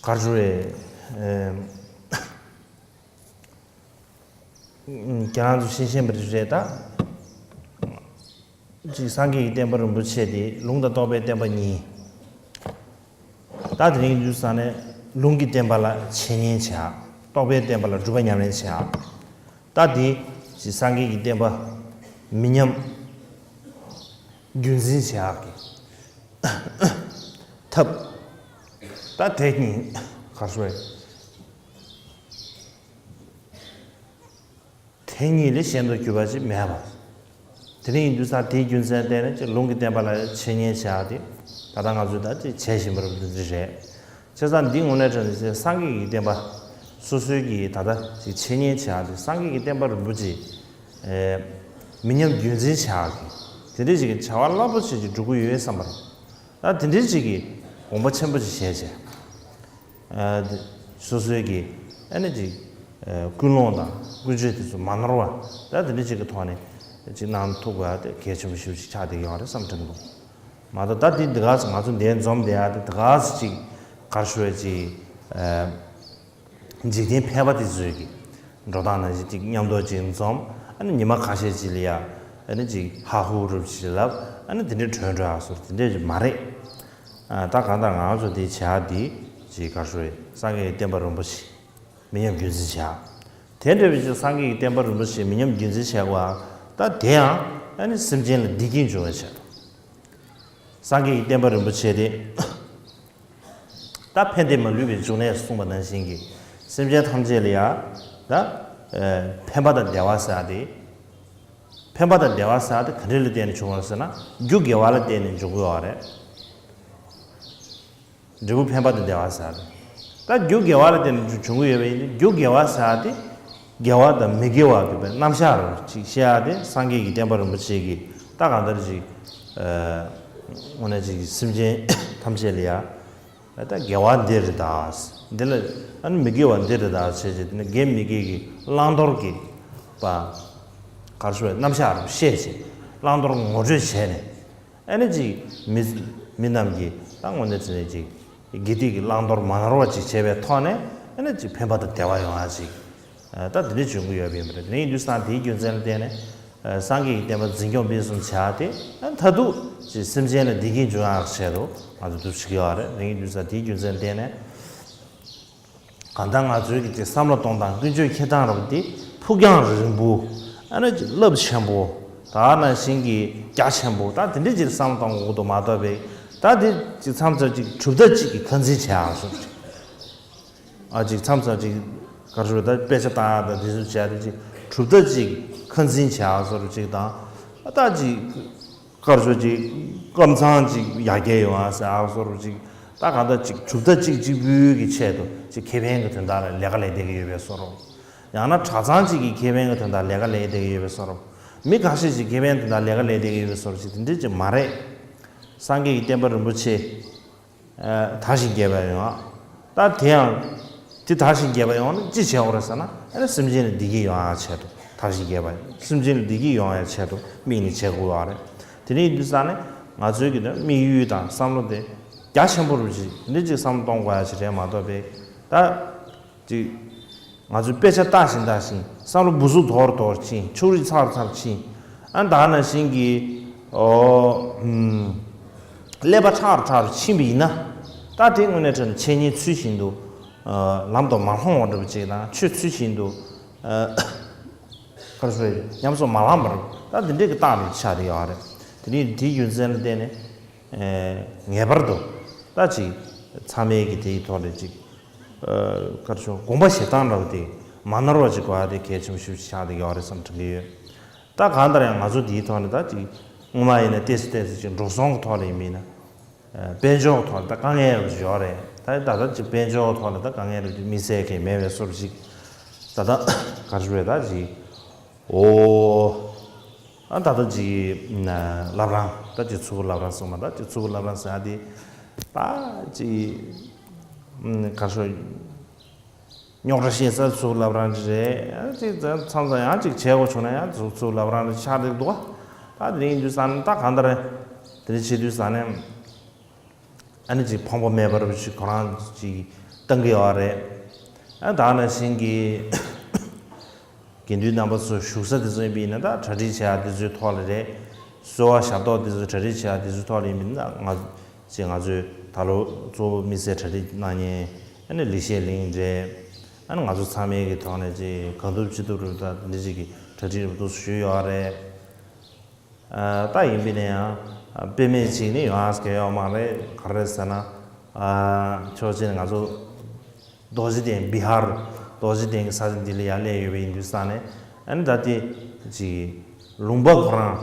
ག་རེ་ཞུ་རེད། ཨེམ། ཁྱེད་རང་ཚོ་ཤེས་ཤེས་པ་རེད་ད། གཅིག་སངས་རྒྱས་ཀྱི་བསྟན་པ་རིན་པོ་ཆེ་དེ་ལུང་དང་རྟོགས་པའི་བསྟན་པ་གཉིས། ད་དེ་རིང་དུས་ས་ནས་ལུང་གི་བསྟན་པ་ལ་འཆད་ཉན་བྱ། རྟོགས་པའི་བསྟན་པ་ལ་སྒྲུབ་པ་ཉམས་ལེན་བྱ། ད་དེ་ཅིག་སངས་རྒྱས་ཀྱི་བསྟན་པ་མི་ཉམས་རྒྱུན་འཛིན་བྱ་གི་ཐབས། ད་དེ་གཉིས་ག་རེ་ཟེར། དེ་གཉིས་ལས་གཞན་དུ་གྱུར་པ་ཅིག་མེད་པ། དེ་རིང་ཡིན་དུས་ས་དེའི་རྒྱུ་མཚན་བརྟེན་ནས་ཅིག་ལུང་གི་བསྟན་པ་ལ་འཆད་ཉན་བྱ་སྟེ། ད་ལྟ་ང་ཚོས་ད་ཅིག་བྱེད་བཞིན་པ་རུ་འདི་འདྲ་རེད། བྱས་ཙང་འདི་དངོས་གནས་དྲང་གནས་སངས་རྒྱས་ཀྱི་བསྟན་པ་སོ་སོའི་གི་ད་ལྟ་ཅིག་འཆད་ཉན་བྱ་སྟེ། སངས་རྒྱས་ཀྱི་བསྟན་པ་རིན་པོ་ཆེ་མི་ཉམས་རྒྱུན་འཛིན་བྱ་གི་དེ་འདྲ་ཅིག་གི་བྱ་བ་རླབས་པོ་ཆེ་ཅིག་སྒྲུབ་ཀྱི་ཡོད་བསམ་པ་རེད། ད་དེ་འདྲ་ཅིག་གི་དགོངས་པ་ཆེན་པོ་ཅིག་བཞེས་བྱས། ཨ་སོ་སོའི་གི་ཨ་ནི་ཅིག་ཨ་ཀུན་སློང་དང་ཀུན་སྤྱོད་དེ་ཚོ་མ་ནོར་བ། ད་དེ་འདྲ་ཅིག་གི་ཐོག་ནས་ཅིག་གནང་ཐུབ་དགོས་ཡ་དེ་གལ་ཆེན་པོ་ཞེ་པོ་ཅིག་ཆགས་བསྡད་ཀྱི་ཡོད་རེད་བསམ་དྲན་འདུག། མ་གཏོགས་ད་དེ་འདི་ག་ཚོད་ང་ཚོ་འདིར་འཛོམས་བསྡད་ཡ་དེ་འདི་ག་ཚོད་ཅིག་ག་རེ་ཞུ་ཡ་ཅིག་ཨ་འཇིག་རྟེན་ཕལ་པ་དེ་ཚོའི་གི་འགྲོ་སྟངས་ནང་བཞིན་ཅིག་མཉམ་དུ་ཅིག་འཛོམས། ཨ་ནི་ཉི་མ་ཁ་ཤས་ཅིག་ལ་ཡ་ཨ་ནི་ཅིག་ཧ་ཧུ་རུབ་ཅིག་ལབ། ཨ་ནི་དེ་འདྲའི་གྲོས་འགྲོ་ཡ་སོགས་དེ་འདྲ་ཅིག་མ་རེད། ཨ་ད་གང་ལྟར་ང་ཚོ་འདི་བྱ་འདི་ཅིག་ག་རེ་ཞུ་རེད། སངས་རྒྱས་ཀྱི་བསྟན་པ་རིན་པོ་ཆེ་མི་ཉམས་རྒྱུན་འཛིན་བྱ། དེ་འདྲ་བའི་ཅིག་སངས་རྒྱས་ཀྱི་བསྟན་པ་རིན་པོ་ཆེ་མི་ཉམས་རྒྱུན་འཛིན་བྱ་དགོས། ཨ་ད་དེ་ཡང་ཨ་ནི་སེམས་ཅན་ལ་བདེ་སྐྱིད་འབྱུང་བའི་ཆེད་དུ། སངས་རྒྱས་ཀྱི་བསྟན་པ་རིན་པོ་ཆེ་དེ། ད་ཕན་བདེ་མ་ལུས་པའི་འབྱུང་གནས་གསུངས་པ་ནང་བཞིན་གྱི་སེམས་ཅན་ཐམས་ཅད་ལ་ཡ་ད་ཨ་ཕན་པ་དང་བདེ་བ་ཟེར་ཡ་དེ། ཕན་པ་དང་བདེ་བ་ཟེར་ཡ་དེ་ག་འདྲ་ལ་བརྟེན་ནས་བྱུང་བ་ཟེར་ན། རྒྱུ་དགེ་བ་ལ་བརྟེན་ནས་འབྱུང་གི་ཡོད་རེད། འབྲས་བུ་ཕན་པ་དང་བདེ་བ་ཟེར་ཡ་དེ། ད་རྒྱུ་དགེ་བ་ལ་བརྟེན་ནས་འབྱུང་གི་ཡོད་པ་ཡིན་ན། རྒྱུ་དགེ་བ་ཟེར་ཡ་དེ་དགེ་བ་དང་མི་དགེ་བ་གི་རྣམ་གཞག་རེད་ཅིག་བཤད་ཡ་དེ། སངས་རྒྱས་ཀྱི་བསྟན་པ་རིན་པོ་ཆེ་གིས་ད་གང་ལྟར་ཅིག་ཨ་དངོས་གནས་ཅིག་སེམས་ཅན་ཐམས་ཅད་ལ་ཡ། ད་དགེ་བ་འདི་རེད་ད། འདི་ལ་ཨ་ནི་མི་དགེ་བ་འདི་རེད་ད་བྱས་བྱས། དེ་ནི་དགེ་མི་དགེ་གི་བླང་དོར་གྱི་པ་ག་རེ་ཞུ་བའི་རྣམ་གཞག་རུ་བཤད་བྱས། བླང་དོར་ངོ་སྤྲོད་བྱས་ནས། ཨ་ནི་ཅིག་མི་མི་རྣམས་ཀྱིས་ད་དངོས་གནས་དྲང་གནས་ཅིག་དགེ་སྡིག་གི་བླང་དོར་མ་ནོར་བ་ཅིག་བྱས་པའི་ཐོག་ནས། ཨ་ནི་ཅིག་ཕན་པ་དང་བདེ་བ་ཡོང་ཡ་ཅིག་ཨ་ད་དེ་འདྲ་བྱུང་གི་ཡོད་པ་ཡིན་པ་རེད། དེ་ཡིན་དུས་ཙང་དེའི་རྒྱུ་མཚན་ལ་བརྟེན་ནས། ཨ་སངས་རྒྱས་ཀྱི་བསྟན་པ་འཛིན་སྐྱོང་སྤེལ་གསུམ་བྱ་སྟེ། ཨ་མཐར་ཐུག་ཅིག་སེམས་ཅན་ལ་བདེ་སྐྱིད་འབྱུང་ཡག་ཆེད་དུ་ང་ཚོ་འདུ་བྱེད་ཀྱི་ཡོད་རེད། དེ་ཡིན་དུས་ཙང་དེའི་རྒྱུ་མཚན་ལ་བརྟེན་ནས། གང་ལྟར་ང་ཚོའི་གི་ཅིག་བསམ་བློ་གཏོང་སྟངས་ཀུན་སྤྱོད་འཁྱེར་སྟངས་རབ་དེ་ཕུགས་རྒྱང་རིང་པོ། ཨ་ནི་ཅིག་རླབས་ཆེན་པོ། ད་ནང་བཞིན་གྱི་རྒྱ་ཆེན་པོ། ད་དེ་འདྲ་ཅིག་བསམ་བློ་གཏོང་དགོས་འདུག་མ་གཏོགས་པའི། ད་དེ་ཅིག་མཚམས་མཚམས་ཅིག་གྲུབ་མཐའ་གཅིག་གི་ཁ་འཛིན་བྱེད་ཡག་སོགས་ཅིག་ཨ་ཅིག་མཚམས་མཚམས་ཅིག་ག་རེ་ཞུ་ད་དཔེ་ཆ་ལྟ་ཡག་དང་དེ་ཚོ་བྱས་ཏེ། ཅིག་གྲུབ་མཐའ་ཅིག་ཁ་འཛིན་བྱེད་ཡག་སོགས་ཅིག་དང་། ཨ་ད་ཅིག་ག་རེ་ཞུ་ཅིག་ཀམ་ཚང་ཅིག་ཡར་རྒྱས་ཡོང་ཡག་ཟེར་ཡག་སོགས་ཅིག་ད་གང་ལྟར་ཅིག་གྲུབ་མཐའ་གཅིག་གཅིག་པུའི་གི་ཆེད་དུ་ཅིག་ཁེ་ཕན་གྱི་དོན་དག་ལ་ལས་ཀ་ལས་བསྡད་ཀྱི་ཡོད་པའི་བཟོ་འདྲ། ཡང་ན་གྲྭ་ཚང་གཅིག་གི་ཁེ་ཕན་གྱི་དོན་དག་ལས་ཀ་ལས་བསྡད་ཀྱི་ཡོད་པའི་བཟོ་འདྲ། མི་ཁ་ཤས་ཤིག་ཁེ་ཕན་དོན་དག་ལས་ཀ་ལས་བསྡད་ཀྱི་ཡོད་པའི་བཟོ་འདྲ་ཅིག་དེ་འདྲ་ཅིག་མ་རེད། སངས་རྒྱས་ཀྱི་བསྟན་པ་རིན་པོ་ཆེ། ཨ་དར་ཞིང་རྒྱས་པ་ཡོང་ཡག་ད་དེ་ཡང་། དེ་དར་ཞིང་རྒྱས་པ་ཡོང་ན་ཅི་བྱེད་དགོས་རེད་ཟེར་ན། ཨ་ནི་སེམས་ཅན་ལ་བདེ་སྐྱིད་ཡོང་ཡག་ཆེད་དུ། དར་ཞིང་རྒྱས་པ། སེམས་ཅན་ལ་བདེ་སྐྱིད་ཡོང་ཡག་ཆེད་དུ་དམིགས་ནས་བྱེད་དགོས་པ་རེད། དེ་འདྲ་ཡིན་དུས་ཙང་ནས་ང་ཚོའི་གི་ནི་དམིགས་ཡུལ་དང་བསམ་བློ་དེ་རྒྱ་ཆེན་པོ་རུ་ཅིག་འདི་ཅིག་བསམ་བློ་གཏོང་དགོས་ཡག་ཅིག་རེད་མ་གཏོགས་པའི། ད་ཅིག་ང་ཚོས་དཔེ་ཆ་ལྟ་བཞིན་ལྟ་བཞིན་བསམ་བློ་འབུ་སུབ་དོར་དོར་ཕྱིན། ཕྱོགས་རིས་ཚར་ཚར་ཕྱིན། ཨ་ད་ནང་བཞིན་གྱི་ཨོ་ཨུམ་ཀླད་པ་ཁྲག་རུ་ཁྲག་རུ་ཕྱིན་པ་ཡིན་ན། ད་དེ་དངོས་གནས་དྲང་གནས་འཆད་ཉན་ཚུལ་བཞིན་དུ་ཨ་ལམ་དུ་མ་ལྷོང་བ་འདྲ་པོ་ཅིག་དང་། ཆོས་ཚུལ་བཞིན་དུ་ཨ་ག་རེ་ཞུ་དགོས་རེད། ཉམས་སུ་མ་བླངས་པར་ད་འདི་འདྲའི་གི་རྟགས་རུ་ཆགས་བསྡད་ཡོད་རེད། དེ་ནི་དེའི་རྒྱུ་མཚན་ལ་བརྟེན་ནས་ཨ་ངེས་པར་དུ་ད་ཅིག་ཚང་མས་གི་དེའི་ཐོག་ལ་ཅིག་ཨ་ག་རེ་ཞུ། དགོངས་པ་བཞེས་སྟངས་འདྲ་པོ་དེ་མ་ནོར་བ་ཅིག་དགོས་ཡ་དེ་གལ་ཆེན་པོ་ཞེ་པོ་ཅིག་ཆགས་བསྡད་ཡོད་རེད་བསམ་དྲན་གྱི་ཡོད། ད་གང་ལྟར་ཡང་ང་ཚོ་འདིའི་ཐོག་ནས་ད་ཅིག་སྔོན་མ་ཡིན་ན་ཏོག་ཙམ་ཏོག་ཙམ་ཅིག་འགྲོ་སོང་གི་ཐོག་ལ་ཡིན་མིན་ན། ཨ་དཔལ་འབྱོར་གྱི་ཐོག་ལ་ད་དཀའ་ངལ་ཡོད་པ་ཅིག་ཡོད་རེད། ད་ད་ལྟ་ཅིག་དཔལ་འབྱོར་གྱི་ཐོག་ལ་ད་དཀའ་ངལ་རེད་དམིགས་བསལ་གྱི་མེད་པའི་བཟོ་འདྲ་ཅིག་ད་ལྟ་ག་རེ་ཞུ་རེད། ད་ཅིག་ཨོ། ཨ་ད་ལྟ་ཅིག་བླ་བྲང་། ད་ཅིག་ཚུར་བླ་བྲང་སོང་མ། ད་ཅིག་ཚུར་བླ་བྲང་ཟེར་ཡ་དེ། ད་ཅིག་ག་རེ་ཞུ། རྙོག་དྲ་བཤད་ས་ཚུར་བླ་བྲང་རེད། ཨ་ཅིག་མཚམས་མཚམས་ཡང་ཅིག་བྱེད་དགོས་བྱུང་ན་ཡང་ཚུར་ཚུར་བླ་བྲང་ཆགས་བསྡད་འདུག་ག་ད་དེ་རིང་དུས་ཙང་ནས་ད་གང་ལྟར་དེ་འདྲ་བྱེད་དུས་ཙང་ནས། ཨ་ནི་ཅིག་ཕོངས་པ་མེད་པར་ཅིག་ཁོ་རང་ཅིག་བཏང་གི་ཡོད་རེད། ཨ་ད་ནང་བཞིན་གྱི་དགེ་འདུན་རྣམ་པ་ཚོ་བཞུགས་ས་དེ་ཚོ་ཡིན་པ་ཡིན་ན། ད་གྲ་སྒྲིག་བྱེད་ཡ་དེ་ཚོའི་ཐོག་ལ་རེད། གསོལ་བ་ཞབས་ཏོག་དེ་ཚོ་གྲ་སྒྲིག་བྱེད་ཡ་དེ་ཚོའི་ཐོག་ལ་ཡིན་པ་ཡིན་ན། ང་ཅིག་ང་ཚོས་ ད་ལོ་གཙོ་བོ་དམིགས་བསལ་གྲ་སྒྲིག་གནང་མཁན་ཨ་ནི་ལེགས་བཤད་གླིང་རེད། ཨ་ནི་ང་ཚོ་ཚང་མའི་གི་ཐོག་ནས་ཅིག་གང་ཐུབ་ཅི་ཐུབ་རུ་ད་འདི་ཅིག་གི་གྲ་སྒྲིག་རུ་ཏོག་ཙམ་ཞུས་ཡོད་རེད། ད་ཡིན་པས་ན་ཡང་དཔེ་མེད་ཅིག་ནི་ཡོང་ཨ་སྐད་ཡོད་མ་རེད། ག་རེ་ཟེར་ན། ཕྱོགས་གཅིག་ནས་ང་ཚོ་རྡོ་རྗེ་གདན་བི་ཧར། རྡོ་རྗེ་གདན་གྱི་ས་ཆ་འདི་ལ་ཡར་སླེབས་ཡོད་པ་ཡིན་དུས་ཙང་ནས་ཨ་ནི་ད་ལྟའི་ཅིག་ལུང་པ་ཁོ་རང་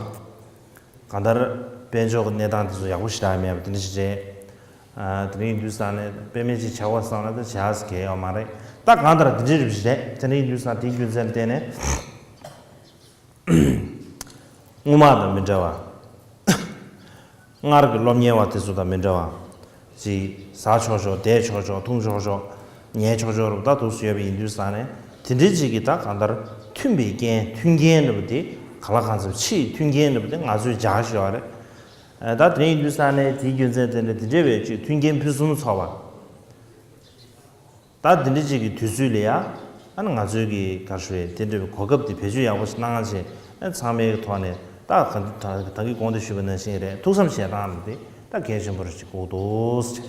གང་ལྟར་དཔལ་འབྱོར་གྱི་གནས་སྟངས་དེ་ཚོ་ཡག་པོ་ཞེ་དྲག་མེད་པ་དེ་འདྲ་ཞིག་རེད། དེ་འདྲ་ཡིན་དུས་ཙང་ནས་དཔེ་མེད་ཅིག་བྱ་བ་བསམ་ན་ད་བྱ་ས་གལ་ཡོད་མ་རེད། ད་གང་ལྟར་དེ་འདྲ་རེད་པ་ཞིག་རེད། དེ་འདྲ་ཡིན་དུས་ཙང་དེའི་རྒྱུ་མཚན་བརྟེན་ནས། སྔོན་མ་དང་མི་འདྲ་བ། སྔར་གྱི་སློབ་གཉེར་བ་དེ་ཚོ་དང་མི་འདྲ་བ། ཅིག་ཟ་ཆོག་ཆོག་བསྡད་ཆོག་ཆོག་འཐུང་ཆོག་ཆོག་ཉལ་ཆོག་ཆོག་རུ་ད་དུས་སུ་ཡོད་པ་ཡིན་དུས་ཙང་ནས་དེ་འདྲའི་ཅིག་གི་ད་གང་ལྟར་མཐུན་པའི་རྐྱེན། མཐུན་རྐྱེན་འདྲ་པོ་དེ་ག་ལ་གང་འཚམ་ཕྱིའི་མཐུན་རྐྱེན་འདྲ་པོ་དེ་ང་ཚོས་འཇགས་ཤོག་རེད། ད་དེ་ཡིན་དུས་ཙང་ནས་དེའི་རྒྱུ་མཚན་དེ་ནས་དེ་འདྲ་བའི་ཅིག་མཐུན་རྐྱེན་ཕུན་སུམ་ཚོགས་པ། ད་འདི་འདྲ་ཅིག་གི་དུས་ཚོད་ལ་ཡ། ཨ་ནི་ང་ཚོའི་གི་ག་རེ་ཞུ་དགོས་རེད། དེ་འདྲ་བའི་གོ་སྐབས་དེ་བེད་སྤྱོད་ཡག་པོ་ཞིག་གནང་བྱས། ཨ་ཚང་མའི་ཐོག་ནས་ད་ག་ད་ད་གིན་གོང་དུ་ཞུས་པ་ནང་བཞིན་རེད། ཐུགས་བསམ་བཞེས་སྟངས་རེད་དེ་ད་གལ་ཆེན་པོ་རེད་ཅིག་དགོས་འདུག་ཟེར།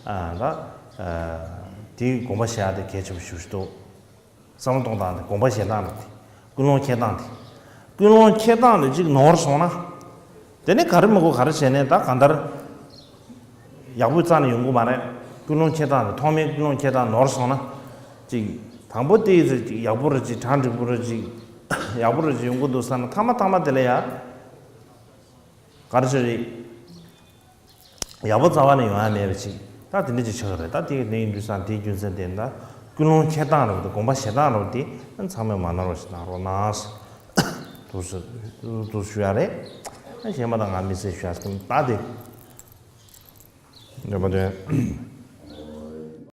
ཨ་ད་ཨ་དེ་དགོངས་པ་བཞེས་ཡ་དེ་གལ་ཆེན་པོ་ཞེ་པོ་ཞིག་འདུག་བསམ་བློ་གཏོང་སྟངས་དེ། དགོངས་པ་བཞེས་སྟངས་རེད་དེ། ཀུན་སློང་འཁྱེར་སྟངས་དེ། ཀུན་སློང་འཁྱེར་སྟངས་དེ་ཅིག་ནོར་སོང་ན། དེ་ནས་ག་རེ་མི་དགོས་ག་རེ་བྱས་ནས་ད་གང་ལྟར་ཡག་པོའི་རྩ་ནས་ཡོང་གི་མ་རེད། ཀུན་སློང་འཁྱེར་སྟངས་དེ། ཐོག་མའི་ཀུན་སློང་འཁྱེར་སྟངས་ནོར་སོང་ན། ཅིག་དང་པོ་དེ་ཡི་ཚེ་ཅིག་ཡག་པོ་རེ་ཅིག་གྲ་འགྲིག་པོ་རེ་ཅིག་ཡག་པོ་རེ་ཅིག་ཡོང་གི་འདུག་བསམ་ན་མཐའ་མ་མཐའ་མ་དེ་ལ་ཡ། ག་རེ་ཟེར་རེད། ཡག་པོ་རྩ་བ་ནས་ཡོང་ཡ་མེད་པ་ཅིག་ད་དེ་འདྲ་ཅིག་ཆགས་ཀྱི་རེད། ད་དེ་ནས་ཡིན་དུས་ཙང་དེའི་རྒྱུ་མཚན་དེ་ད་ཀུན་སློང་འཁྱེར་སྟངས་རེད་པ་དེ། དགོངས་པ་བཞེས་སྟངས་རེད་པ་དེ་ཚང་མས་མ་ནོར་བ་ཞིག་གནང་རོགས་གནང་། དུ་སུ་དུ་ཞུ་ཡ་རེད། གཞན་མ་ད་ང་དམིགས་བསལ་ཞུ་ཡ་ཟེར་གྱི་མེད། ད་དེ་འདྲ་མ་འདོན།